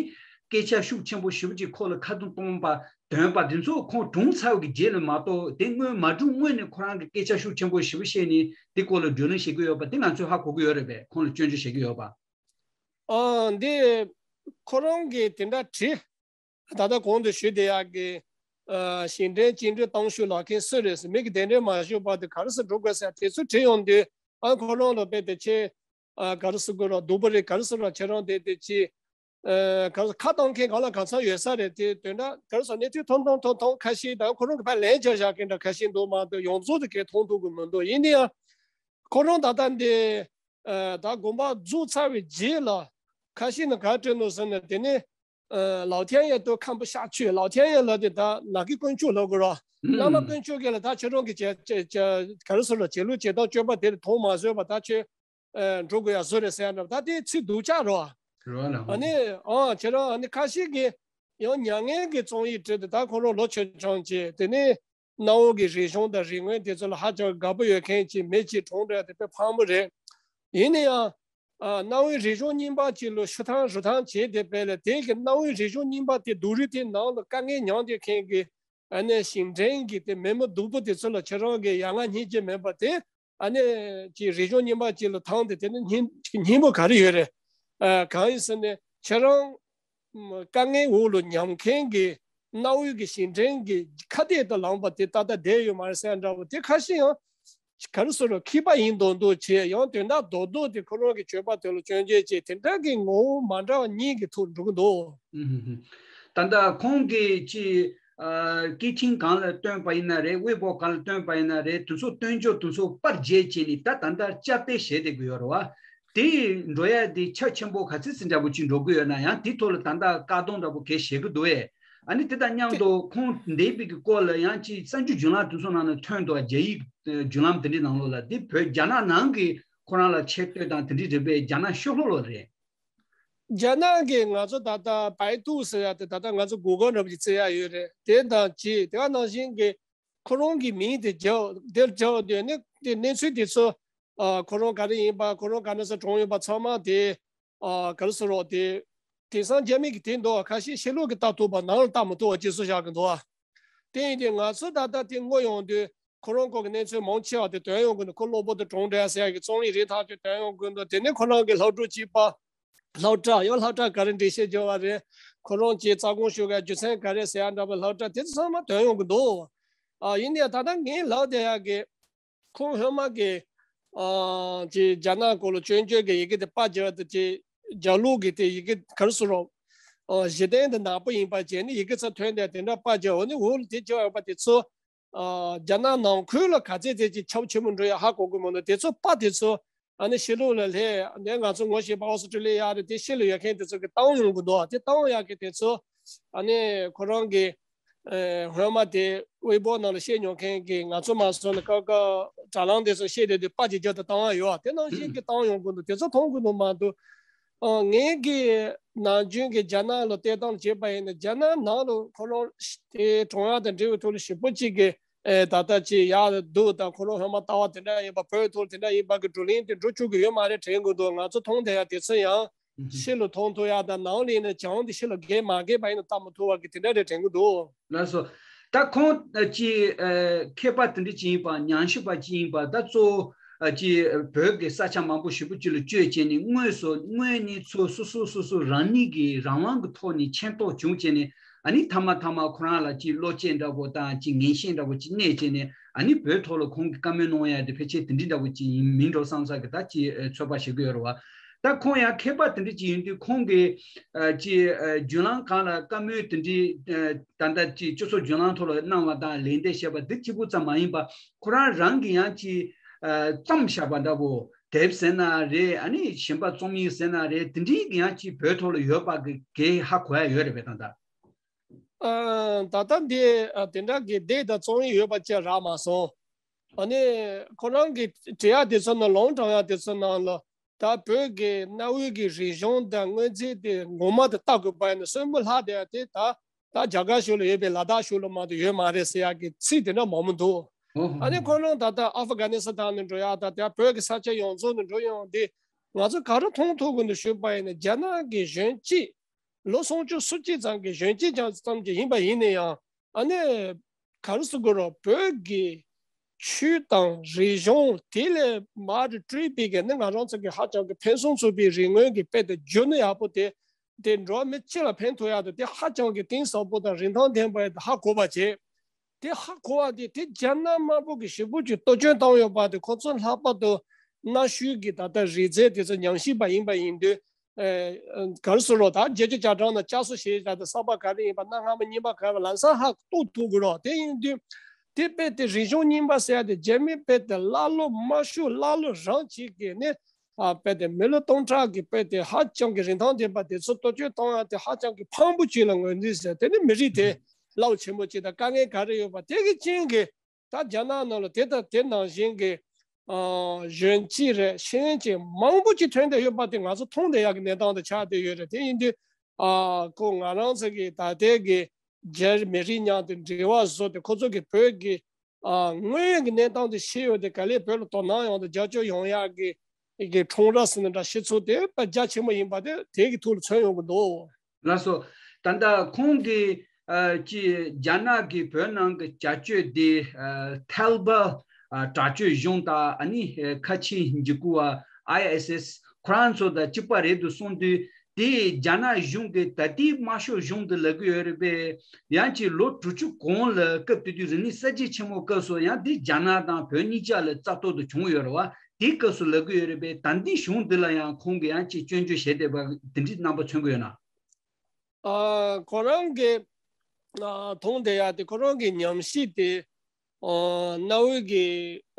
སྐད་ཆ་ཤུགས་ཆེན་པོ་ཞེ་པོ་ཅིག་ཁོ་ལ་ཁ་རྡུང་གཏོང་པ། དོན་པ་དེ་ཚོ་ཁོང་གྲུང་ཚར་བའི་རྗེས་ལ་མ་གཏོགས། དེ་སྔོན་མ་གྲུང་སྔོན་ནས་ཁོ་རང་གིས་སྐད་ཆ་ཤུགས་ཆེན་པོ་ཞེ་པོ་བཤད་ནས་དེ་སྐོར་ལ་བགྲོ་གླེང་བྱེད་ཀྱི་ཡོད་པ་དེ་ང་ཚོས་ཧ་གོ་གི་ཡོད་རེད་པས། ཁོང་ལ་སྐྱོན་བརྗོད་བྱེད་ཀྱི་ཡོད་པ། ཨ་འདི་ཁོ་རང་གིས་དེ་འདྲ་བྲིས། ད་ལྟ་གོང་དུ་ཞུས་བསྡད་ཡག་གི་ཨ་ཞིང་བྲན་བཅིངས་འགྲོལ་གཏོང་ཤུགས་ལག་ཁྱེར་སུ་རེད་ཟེར། མི་གི་གདན་འདྲེན་མ་ཞུས་བར་དུ་ག་རེ་ཟེར་འགྲོ་དགོས་ཟེར་དེ་ཚོ་བྲིས་ཡོང་དུས། ཨ་ཁོ་རང་ལ་དཔེ་དེ་ཆེ་ཨ་ག་རེ་ཟེར་དགོས་ར། སྡུག་པོ་རེད། ག་རེ་ཟེར་ར། ཁྱེད་རང་དེ་དེ་ཅི། ཨ་ག་རེ་ཁ་གཏོང་མཁན་གང་ལ་གང་འཚམ་ཡོད་ས་རེད། དེ་དོན་དག་ག་རེ་ཟེར། གནས་ཚུལ་ཐུང་ཐུང་ཐུང་ཐུང་ཁ་ཤས་དང་། ཁོ་རང་གི་ཕར་ལན་འཇལ་བཞག་མཁན་འདྲ་ཁ་ཤས་འདུག་མ་གཏོགས་ཡོངས་རྫོགས་དེ་གས་མཐོང་ཐུབ་ཀྱི་མི་འདུག་ཡིན་ན་ཡང་ཁོ་རང་ད་ལྟ་འདི་ཨ་ད་དགོངས་པ་རྫོགས་ཚར་བའི་རྗེས་ལ་ཁ་ཤས་ནས་ག་རེ་བྲིས་འདུག་ཟེར་ན། དེ་ནས་ཨ་老天爷都看不下去། 老天爷 ལབ་དེ་ད་ནག་གི་དཀོན་མཆོག་ལབ་དགོས་ར། བླ་མ་དཀོན་མཆོག་གིས་ལ་ད་ཁྱེད་རང་གི་བྱས་བྱས་བྱས་ག་རེ་ཟེར་ར། བྱེད་ལུགས་བྱེད་སྟངས་སྤྱོད་པ་དེ་མཐོང་མ་བཟོད་པ་ད་ཁྱོད་ཨ་འགྲོ་དགོས་ཡ་བཟོ་རེད་ཟེར་ཡ་འདྲ་པོ། ད་དེ་ཚིག་སྡུག་ཅག་རེད་བ། རེད་བ་ལགས། ཨ་ནི་ཨ་ཁྱེད་རང་ཨ་ནི་ཁ་ཤས་ཀྱིས་ཡང་མྱ་ངན་གྱི་རྩོམ་ཡིག་བྲིས་ཏེ། ད་ཁོ་རང་ལོ་ཆུང་ཆུང་བྱས། དེ་ནས་གནའ་བོའི་གི་རིག་གཞུང་དང་རིག་དངོས་དེ་ཚོ་ལ་ཧ་ཅང་དགའ་པོ་ཡོད་མཁན་གྱི་མི་གཅིག་གྲོངས་འགྲོ་ཡ་དེ་དཔེ་ཕངས་པོ་རེད། ཡིན་ན་ཡང་ཨ་གནའ་བོའི་རིག་གཞུང་རྙིང་པ་གཅིག་ལ་ཞུ་ཐང་རུ་ཐང་བྱས་ཏེ། དཔེ་ལ་དེ་གི་གནའ་བོའི་རིག་གཞུང་རྙིང་པ་དེ་སྡུག་རུས་དེ་ནང་ལ་དཀའ་ངལ་མྱངས་བསྡད་མཁན་གྱི་ཨ་ནི་ཞིང་བྲན་གྱི་དེ་མི་མི་སྡུག་པོ་དེ་ཚོ་ལ་ཁྱེད་རང་གིས་ཡ་ང་སྙིང་རྗེ་མེད་པ་དེ། ཨ་ནི་ཅིག་རིག་གཞུང་རྙིང་པ་ཅིག་ལ་ཐང་དེ་དེ་ནི་སྙིང་སྙིང་པོ་ག་རེ་ཡོད་རེད། ཨ་གང་ཡིན་ཟེར་ན་ཁྱེད་རང་ཨམ་དཀའ་ངལ་འོག་ལ་མྱངས་མཁན་གྱི་གནའ་བོའི་གི་ཞིང་བྲན་གྱི་ཁ་གཏད་དུ་ལངས་པ་དེ་ཏག་ཏག་བསྡད་ཡོད་མ་རེད་ཟེར་འདྲ་པོ་དེ་ཁ་ཤས་ཡང་ག་རེ་ཟེར་རོ། མཁས་པ་ཡིན་མདོག་མདོག་བྱས། ཡང་དོན་དག་རྡོག་རྡོག་དེ་ཁོ་རང་གི་སྤྱོད་པ་དེ་ལ་སྐྱོན་བརྗོད་བྱས། དེ་འདྲ་གི་ངོ་བོ་མ་འདྲ་བ་གཉིས་ཀྱི་ཐོག་འགྲོ་གི་འདུག་ཨུ་ཧུ་ཧུ། ད་ལྟ་ཁོང་གིས་ཅི། ཨ་སྐད་འཕྲིན་སྒང་ལ་བཏོན་པ་ཡིན་ན་རེད། ཝེ་པོ་སྒང་ལ་བཏོན་པ་ཡིན་ན་རེད། དེ་ཚོ་བཏོན་ཆོག་དེ་ཚོ་པར་རྒྱས་བྱས་ནས་ད་ད་ལྟ་དཔྱ་དཔེ་བྱས་བསྡད་ཀྱི་ཡོད་རེད་བ། དེ་འགྲོ་ཡ་དེ་ཁྱབ་ཆེན་པོ་ག་ཚོད་ཙམ་འདྲ་པོ་ཅིག་འགྲོ་གི་ཡོད་ན། ཡང་དེ་ཐོག་ལ་ད་ལྟ་བཀག་སྡོམ་འདྲ་པོ་གས་བྱེད་ཀྱི་འདུག་ཨེ། ཨ་ནི་དེ་དང་མཉམ་དུ་ཁོང་འདས་པའི་གི་སྐོར་ལ་ཡང་ཅིག་གསར་འགྱུར་བརྒྱུད་ལམ་དེ་ཚོ་ནང་ལ་ཐོན་འདུག་རྒྱ་ཡིག་བརྒྱུད་ལམ་དེ་འདྲའི་ནང་ལོགས་ལ། དེ་བོད་རྒྱ་ནག་ནང་གི་ཁོ་རང་ལ་ཆེ་བསྟོད་དང་དེ་འདྲའི་རེད་པས། རྒྱ་ནག་ཤོག་ལྷོ་ལ་རེད། རྒྱ་ནག་གི་ང་ཚོ་ད་ལྟ་བའི་ཏུ་ཟེར་ཡ་དེ། ད་ལྟ་ང་ཚོ་གུ་གལ་འདྲ་པོ་ཅིག་བཙལ་ཡ་ཡོད་རེད། དེ་དང་ཅིག་དེ་ག་ནང་བཞིན་གྱི་ཁོ་རང་གི་མིང་དེ་རྒྱག་དེར་རྒྱག་དུས་ནི་དེ་གནས་ཚུལ་དེ་ཚོ་ཨ་ཁོ་རང་ག་རེ་ཡིན་པ། ཁོ་རང་ག་ནས་སུ་གྲོངས་ཡོད་པ་ཚང་མ་དེ་ཨ་ག་རེ་ཟེར་རོ། དེ་དེང་སང་རྒྱ་མི་གི་དེ་འདུག་ཁ་ཤས་ཕྱི་ལོགས་ཀྱི་ལྟ་ཐུབ་པ་ནང་ལ་ལྟ་མི་ཐུབ་པ་ཅིག་བཟོས་བཞག་གི་འདུག་དེ་ཡིན་དུས་ང་ཚོ་ད་ལྟ་དེ་ངོ་ཡོང་དུས། ཁོ་རང་སྐོར་གྱི་གནས་ཚུལ་མང་ཆེ་བ་དེ་ཐོན་ཡོང་གི་འདུག་ཁོ་གློ་བུར་དུ་གྲོངས་འདྲ་ཟེར་ཡ་གི་རྩོམ་ཡིག་རིང་ཐག་ཆོད་ཐོན་ཡོང་གི་འདུག་དེ་ནས་ཁོ་རང་གི་སློབ་ཕྲུག་གཅིག་པ་སློབ་གྲྭ། ཡང་སློབ་གྲྭ་ག་རེ་འགྲེལ་བཤད་བརྗོད་པ་རེད། ཁོ་རང་གི་རྩ་དགོངས་ཞུ་ག་རྒྱུ་མཚན་ག་རེ་ཟེར་ཡ་འདྲ་པོ་སློབ་གྲྭ་དེ་ཚོ་ཚང་མ་ཐོན་ཡོང་གི་འདུག་ཨ་ཡིན་ནའི་ད་ལྟ་ངས་ལབ་བསྡད་ཡ་གི་ཁོང་སྔོན་མ་གི་ཨ་ཅིག་རྒྱ་ནག་སྐོར་ལ་སྐྱོན་བརྗོད་ཀྱི་ཡི་གེ་དེ་པར་བརྒྱབ་དེ། ཅིག་རྒྱ་ལུགས་ཀྱི་དེ་ཡི་གེ་ག་རེ་ཟེར་རོ། ཨ་གཞི་རྟེན་དེ་ནག་པོ་ཡིན་པ་བྱས་ནས་ཡི་གེ་ཚོ་ཐོན་ཏེ་དེ་འདྲ་པར་བརྒྱབ། འོ་ནི་འོག་ལ་དེ་བརྒྱབ་ཡོད་པ་དེ་ཚོ། ཨ་རྒྱ་ནག་ནང་ཁུལ་ལ་ག་ཚད་ཚད་ཅིག་ཁྱབ་ཆེན་པོ་འགྲོ་ཡ་ཧ་གོ་གི་མི་འདུག་དེ་ཚོ་པར་དེ་ཚོ་ཨ་ནི་ཕྱི་ལོགས་ལ་སླེབས། ཨ་ནི་ང་ཚོ་ངོ་ཤེས་པ་ཨོ་སི་ཀྲི་ལི་ཡ་རེད། དེ་ཕྱི་ལ་ཡོད་མཁན་དེ་ཚོ་གིས་བཏང་ཡོང་གི་འདུག་དེ་བཏང་ཡག་གི་དེ་ཚོ་ཨ་ནི་ཁོ་རང་གི་ཨ་སྔོན་མ་དེ་ཝེ་པོ་ནང་ལ་བཤད་མྱོང་མཁན་གྱི། ང་ཚོ་མ་སོང་ན་ཀ་ཀ་དྲ་ལམ་དེ་ཚོ་བཤད་བསྡད་དུས་པར་ཅིག་རྒྱབ་ཏུ་བཏང་ཡ་ཡོད། དེ་ནང་བཞིན་གྱི་བཏང་ཡོང་གི་འདུག་དེ་ཚོ་མཐོང་གི་འདུག་མ་གཏོགས། ཨ་ངས་ཀྱི་ནམ་རྒྱུན་གྱི་རྒྱ་ནག་ལ་བལྟས་སྟངས་བྱས་པ་ཡིན་ན། རྒྱ་ནག་ནང་ལ་ཁོ་རང་དེ་གྲོངས་ཡག་དང་འབྲེལ་བའི་ཐོག་ལ་ཞེ་པོ་ཅིག་གི་ཨེ་ད་ལྟ་ཅིག་ཡག་འདུག་དང་། ཁོ་རང་སྔོན་མ་ལྟ་བ་དེ་འདྲ་ཡིན་པ། བོད་ཐོག་དེ་འདྲ་ཡིན་པ་གི་བགྲོ་གླེང་དེ་འགྲོ་བཅུག་གི་ཡོད་མ་རེད་དྲན་གི་འདུག་ང་ཚོ་མཐོང་བསྡད་ཡག་དེ་ཚོ་ཡང་ཕྱི་ལ་མཐོང་ཐུབ་ཡག་དང་། ནང་ལ་ཡིན་ན་བྱང་དེ་ཕྱི་ལ་རྒས་མ་རྒས་པ་ཡིན་ན་ལྟ་མི་ཐུབ་པ་གི་དེ་འདྲ་རེད་དྲན་གི་འདུག་ལགས་སོ། ད་ཁོང་ཨ་ཅིག་ཨ་མཁས་པ་དེ་འདྲ་ཅིག་ཡིན་པ། ཉམས་ཞིབ་པ་ཅིག་ཡིན་པ། ད་གཙོ་བོ་ཨ་ཅིག་བོད་ཀྱི་ས་ཆ་མང་པོ་ཞེ་པོ་ཅིག་ལ་བསྐྱོད་བྱས་ནས། དངོས་སུ་དངོས་གནས་ཚུལ་སོ་སོ་སོ་སོ་རང་ཉིད་ཀྱི་རང་དབང་གི་ཐོག་ནས་མཁྱེན་རྟོགས་བྱུང་བྱས་ནས། ཨ་ནི་མཐའ་མ་མཐའ་མ་ཁོ་རང་ལ་ཅིག་བློ་སྐྱེད་འདྲ་པོ་དང་། ཅིག་ངེས་ཤེས་འདྲ་པོ་ཅིག་གནས་བྱས་ནས། ཨ་ནི་བོད་ཐོག་ལ་ཁོང་གིས་བཀའ་མོལ་གནང་ཡ་དེ་ཕལ་ཆེར་དེ་འདྲ་འདྲ་པོ་ཅིག་ཡིན་མིན་འགྲོ་བསམ་ས་གི་ད་ཅིག་ཨ་ཚོད་དཔག་བྱེད་ཀྱི་ཡོད་རེད་བ། ད་ཁོང་ཡང་མཁས་པ་དེ་འདྲ་ཅིག་ཡིན་དུས། ཁོང་གིས་ཨ་ཅིག་ཨ་བརྒྱུད་ལམ་སྒང་ལ་བཀའ་མོལ་དེ་འདྲའི་ཨ་ད་ལྟ་ཅིག་སྤྱི་ཚོགས་བརྒྱུད་ལམ་ཐོག་ལ་གནང་བ་དང་ལན་འདེབས་བྱས་པ་འདི་གཅིག་པུ་ཙམ་མ་ཡིན་པ། ཁོ་རང་རང་གིས་ཡང་ཅིག་ཨ་བརྩམས་བཞག་པ་འདྲ་པོ། དེབ་ཟེར་ན་རེད། ཨ་ནི་གཞན་པ་རྩོམ་ཡིག་ཟེར་ན་རེད། དེ་འདྲའི་ཡང་ཅིག་བོད་ཐོག་ལ་ཡོད་པ་གི་གས་ཧ་གོ་ཡ་ཡོད་རེད་པས། ད་ལྟ། ཨ། ད་ལྟ་འདི་ཨ་དེ་འདྲ་གི་བསྡད་དང་བཙོང་ཡི་ཡོད་པ་བཅས་རག་མ་སོང་། ཨ་ནི་ཁོ་རང་གི་བྲིས་ཡག་དེ་ཚོ་ནང་ལུང་དྲངས་ཡག་དེ་ཚོ་ནང་ལ་ད་བོད་ཀྱི་གནའ་བོའི་གི་རིག་གཞུང་དང་དངོས་རྫས་དེ་ངོ་མ་དེ་ལྟ་དགོས་པ་ཡིན་ན་གསོན་པོ་ལྷག་བསྡད་ཡག་དེ་ད་ད་རྒྱ་གར་ཕྱོགས་ལ་ཡོད་པའི་ལ་དྭགས་ཕྱོགས་ལ་མ་གཏོགས་ཡོད་མ་རེད་ཟེར་ཡག་གི་ཚིག་དེ་འདྲ་མང་པོ་འདུག་ཨོ། ཨ་ནི་ཁོ་རང་ད་ལྟ་ཨ་ཧྥི་གྷ་ནི་སི་ཐན་ནས་འགྲོ་ཡག་ད་ལྟ་བོད་ཀྱི་ས་ཆ་ཡོངས་རྫོགས་ནས་འགྲོ་ཡོང་དེ་ང་ཚོ་ག་རེ་མཐོང་ཐུབ་དགོས་འདུག་ཞུས་པ་ཡིན་ན། རྒྱ་ནག་གི་གཞོན་སྐྱེས་ལོ་སུམ་ཅུ་སོ་གཅིག་ཙམ་གྱི་གཞོན་སྐྱེས་ཀྱང་ཙམ་གྱི་ཡིན་པ་ཡིན་ན་ཡང་། ཨ་ནི་ག་རེ་ཟེར་དགོས་རེད། བོད་ཀྱི་ཆོས་དང་རིག་གཞུང་དེ་ལས་མར་སྤྲུལ་པའི་གི་ནི་ང་རང་ཚོ་གི་ཧ་ཅང་གི་ཕུན་སུམ་ཚོགས་པའི་རིག་དངོས་ཀྱི་དཔེ་དེ་བརྗོད་ན་ཡག་པོ་དེ། དེ་འགྲོ་བ་མི་སྤྱི་ལ་ཕན་ཐོགས་ཡག་དང་དེ་ཧ་ཅང་གི་གཏིང་ཟབ་པོ་དང་རིན་ཐང་ལྡན་པ་ཡིན་ཧ་གོ་བ་བྱས། དེ་ཧ་གོ་བ་དེ་དེ་རྒྱ་ནག་དམར་པོ་གི་ཞེ་པོ་ཅིག་གཏོར་སྐྱོན་བཏང་ཡོད་པ་དེ་ཁོ་ཚོ་ལྷག་པར་དུ་གནའ་ཤུལ་གྱི་ད་ལྟ་རིག་རྫས་དེ་ཚོ་ཉམས་ཞིབ་པ་ཡིན་པ་ཡིན་དུས། ཨེ། ག་རེ་ཟེར་རོ། ད་རྒྱལ་སྤྱི་རྒྱ་གྲམ་ནང་བསྐྱར་གསོ་བྱས་ད་ལྟ་གསར་པ་ག་རེ་ཡིན་པ། གནའ་སྔ་མོ་རྙིང་པ་ག་རེ་ལམ་སང་ཧ་གཏོགས་ཐུབ་དགོས་རོ། དེ་ཡིན་དུས་དེ་དཔེ་དེ་རིག་གཞུང་རྙིང་པ་ཟེར་ཡ་དེ་རྒྱ་མི་དཔེ་དེ་ཀླ་ཀློ་དམའ་ཤོས་ཀླ་ཀློ་རང་གཅིག་གིས་ནི། ཨ། དཔེ་དེ་མི་ལོ་སྟོང་ཕྲག་གི་དཔེ་དེ་ཧ་ཅང་གི་རིན་ཐང་ལྡན་པ་དེ་ཚོ་གཏོར་སྐྱོན་གཏོང་ཡ་དེ་ཧ་ཅང་གི་ཕངས་པོ་ཅིག་ལ་ངོས་འཛིན་བྱས། དེ་ནི་མི་རིགས་དེ་རླབས་ཆེན་པོ་ཅིག་དང་དཀའ་ངལ་ག་རེ་ཡོད་པ་དེ་གི་རྐྱེན་གྱིས་ད་རྒྱ་ནག་ནང་ལ་དེ་དང་དེ་ནང་བཞིན་གྱི། ཨ། གཞོན་སྐྱེས་རེད། ཤེས་ཡོན་ཅན་མང་པོ་ཅིག་ཐོན་བསྡད་ཡོད་པ་དེ་ང་ཚོ་མཐོང་བསྡད་ཡག་གི་གནས་སྟངས་དེ་ཆགས་བསྡད་ཡོད་རེད། དེ་ཡིན་དུས། ཨ། ཁོ་ང་རང་ཚོ་གི་ད་ལྟའི་གི་རྒྱ་མི་རིགས་མཉམ་དུ་འབྲེལ་བ་བཟོ་སྟེ་ཁོ་ཚོ་གི་བོད་ཀྱི། ཨ། དངོས་ཡོད་ཀྱི་གནས་སྟངས་དེ་ཤེས་ཡོད་དེ་ག་ལེར་བོད་ལ་དོ་སྣང་ཡོང་དང་རྒྱབ་སྐྱོར་ཡོང་ཡག་གི་གི་ཁྲོམ་ར་ཟེར་ན་འདྲ་བྱེད་ཚུལ་དེ་དཔེ་རྒྱ་ཆེན་པོ་ཡིན་པ་དེ་དེ་གི་ཐོག་ལ་མཚོན་ཡོང་གི་འདུག་ལགས་སོ། ད་ལྟ་ཁོང་གིས། ཨ། ཀྱི་རྒྱ་ནག་གི་བོད་ནང་གི་བྱ་སྤྱོད་དེ། ཨ། ཐལ་པ། ཨ། དྲག་སྤྱོད་གཞུང་དང་ཨ་ནི་ཁ་ཆེ་འཇིགས་སྐུལ་བ་ཨའི་ཨེས་ཨེས་ཁོ་རང་ཚོ་དང་གཅིག་པ་རེད་འདུག་གསུངས་དུས། དེ་རྒྱ་ནག་གཞུང་གིས་ད་ལྟའི་དམར་ཤོག་གཞུང་དུ་ལབ་ཀྱི་ཡོད་རེད་པས། ཡང་ཅིག་ལོ་དྲུག་ཅུ་གོང་ལ་སྐབས་དེ་དུས་རིག་གནས་གསར་བརྗེ་ཆེན་མོ་སྐབས་སུ་ཡང་དེ་རྒྱ་ནག་དང་བོད་གཉིས་ཆ་ལ་རྩ་ཐོག་ཏུ་བྱུང་ཡོད་རེད་བ། དེའི་སྐབས་སུ་ལབ་ཀྱི་ཡོད་རེད་པས། ད་ལྟའི་གཞུང་འདི་ལ་ཡང་ཁོང་གིས་ཡང་ཅིག་སྐྱོན་བརྗོད་བྱས་བསྡད་པ་དེ་འདྲའི་རྣམ་པ་མཚོན་གྱི་ཡོད་ན། ཨ། ཁོ་རང་གི། ཨ། མཐོང་བསྡད་ཡ་དེ་ཁོ་རང་གི་ཉམས་ཞིབ་དེ། ཨ། གནའ་བོའི་གི།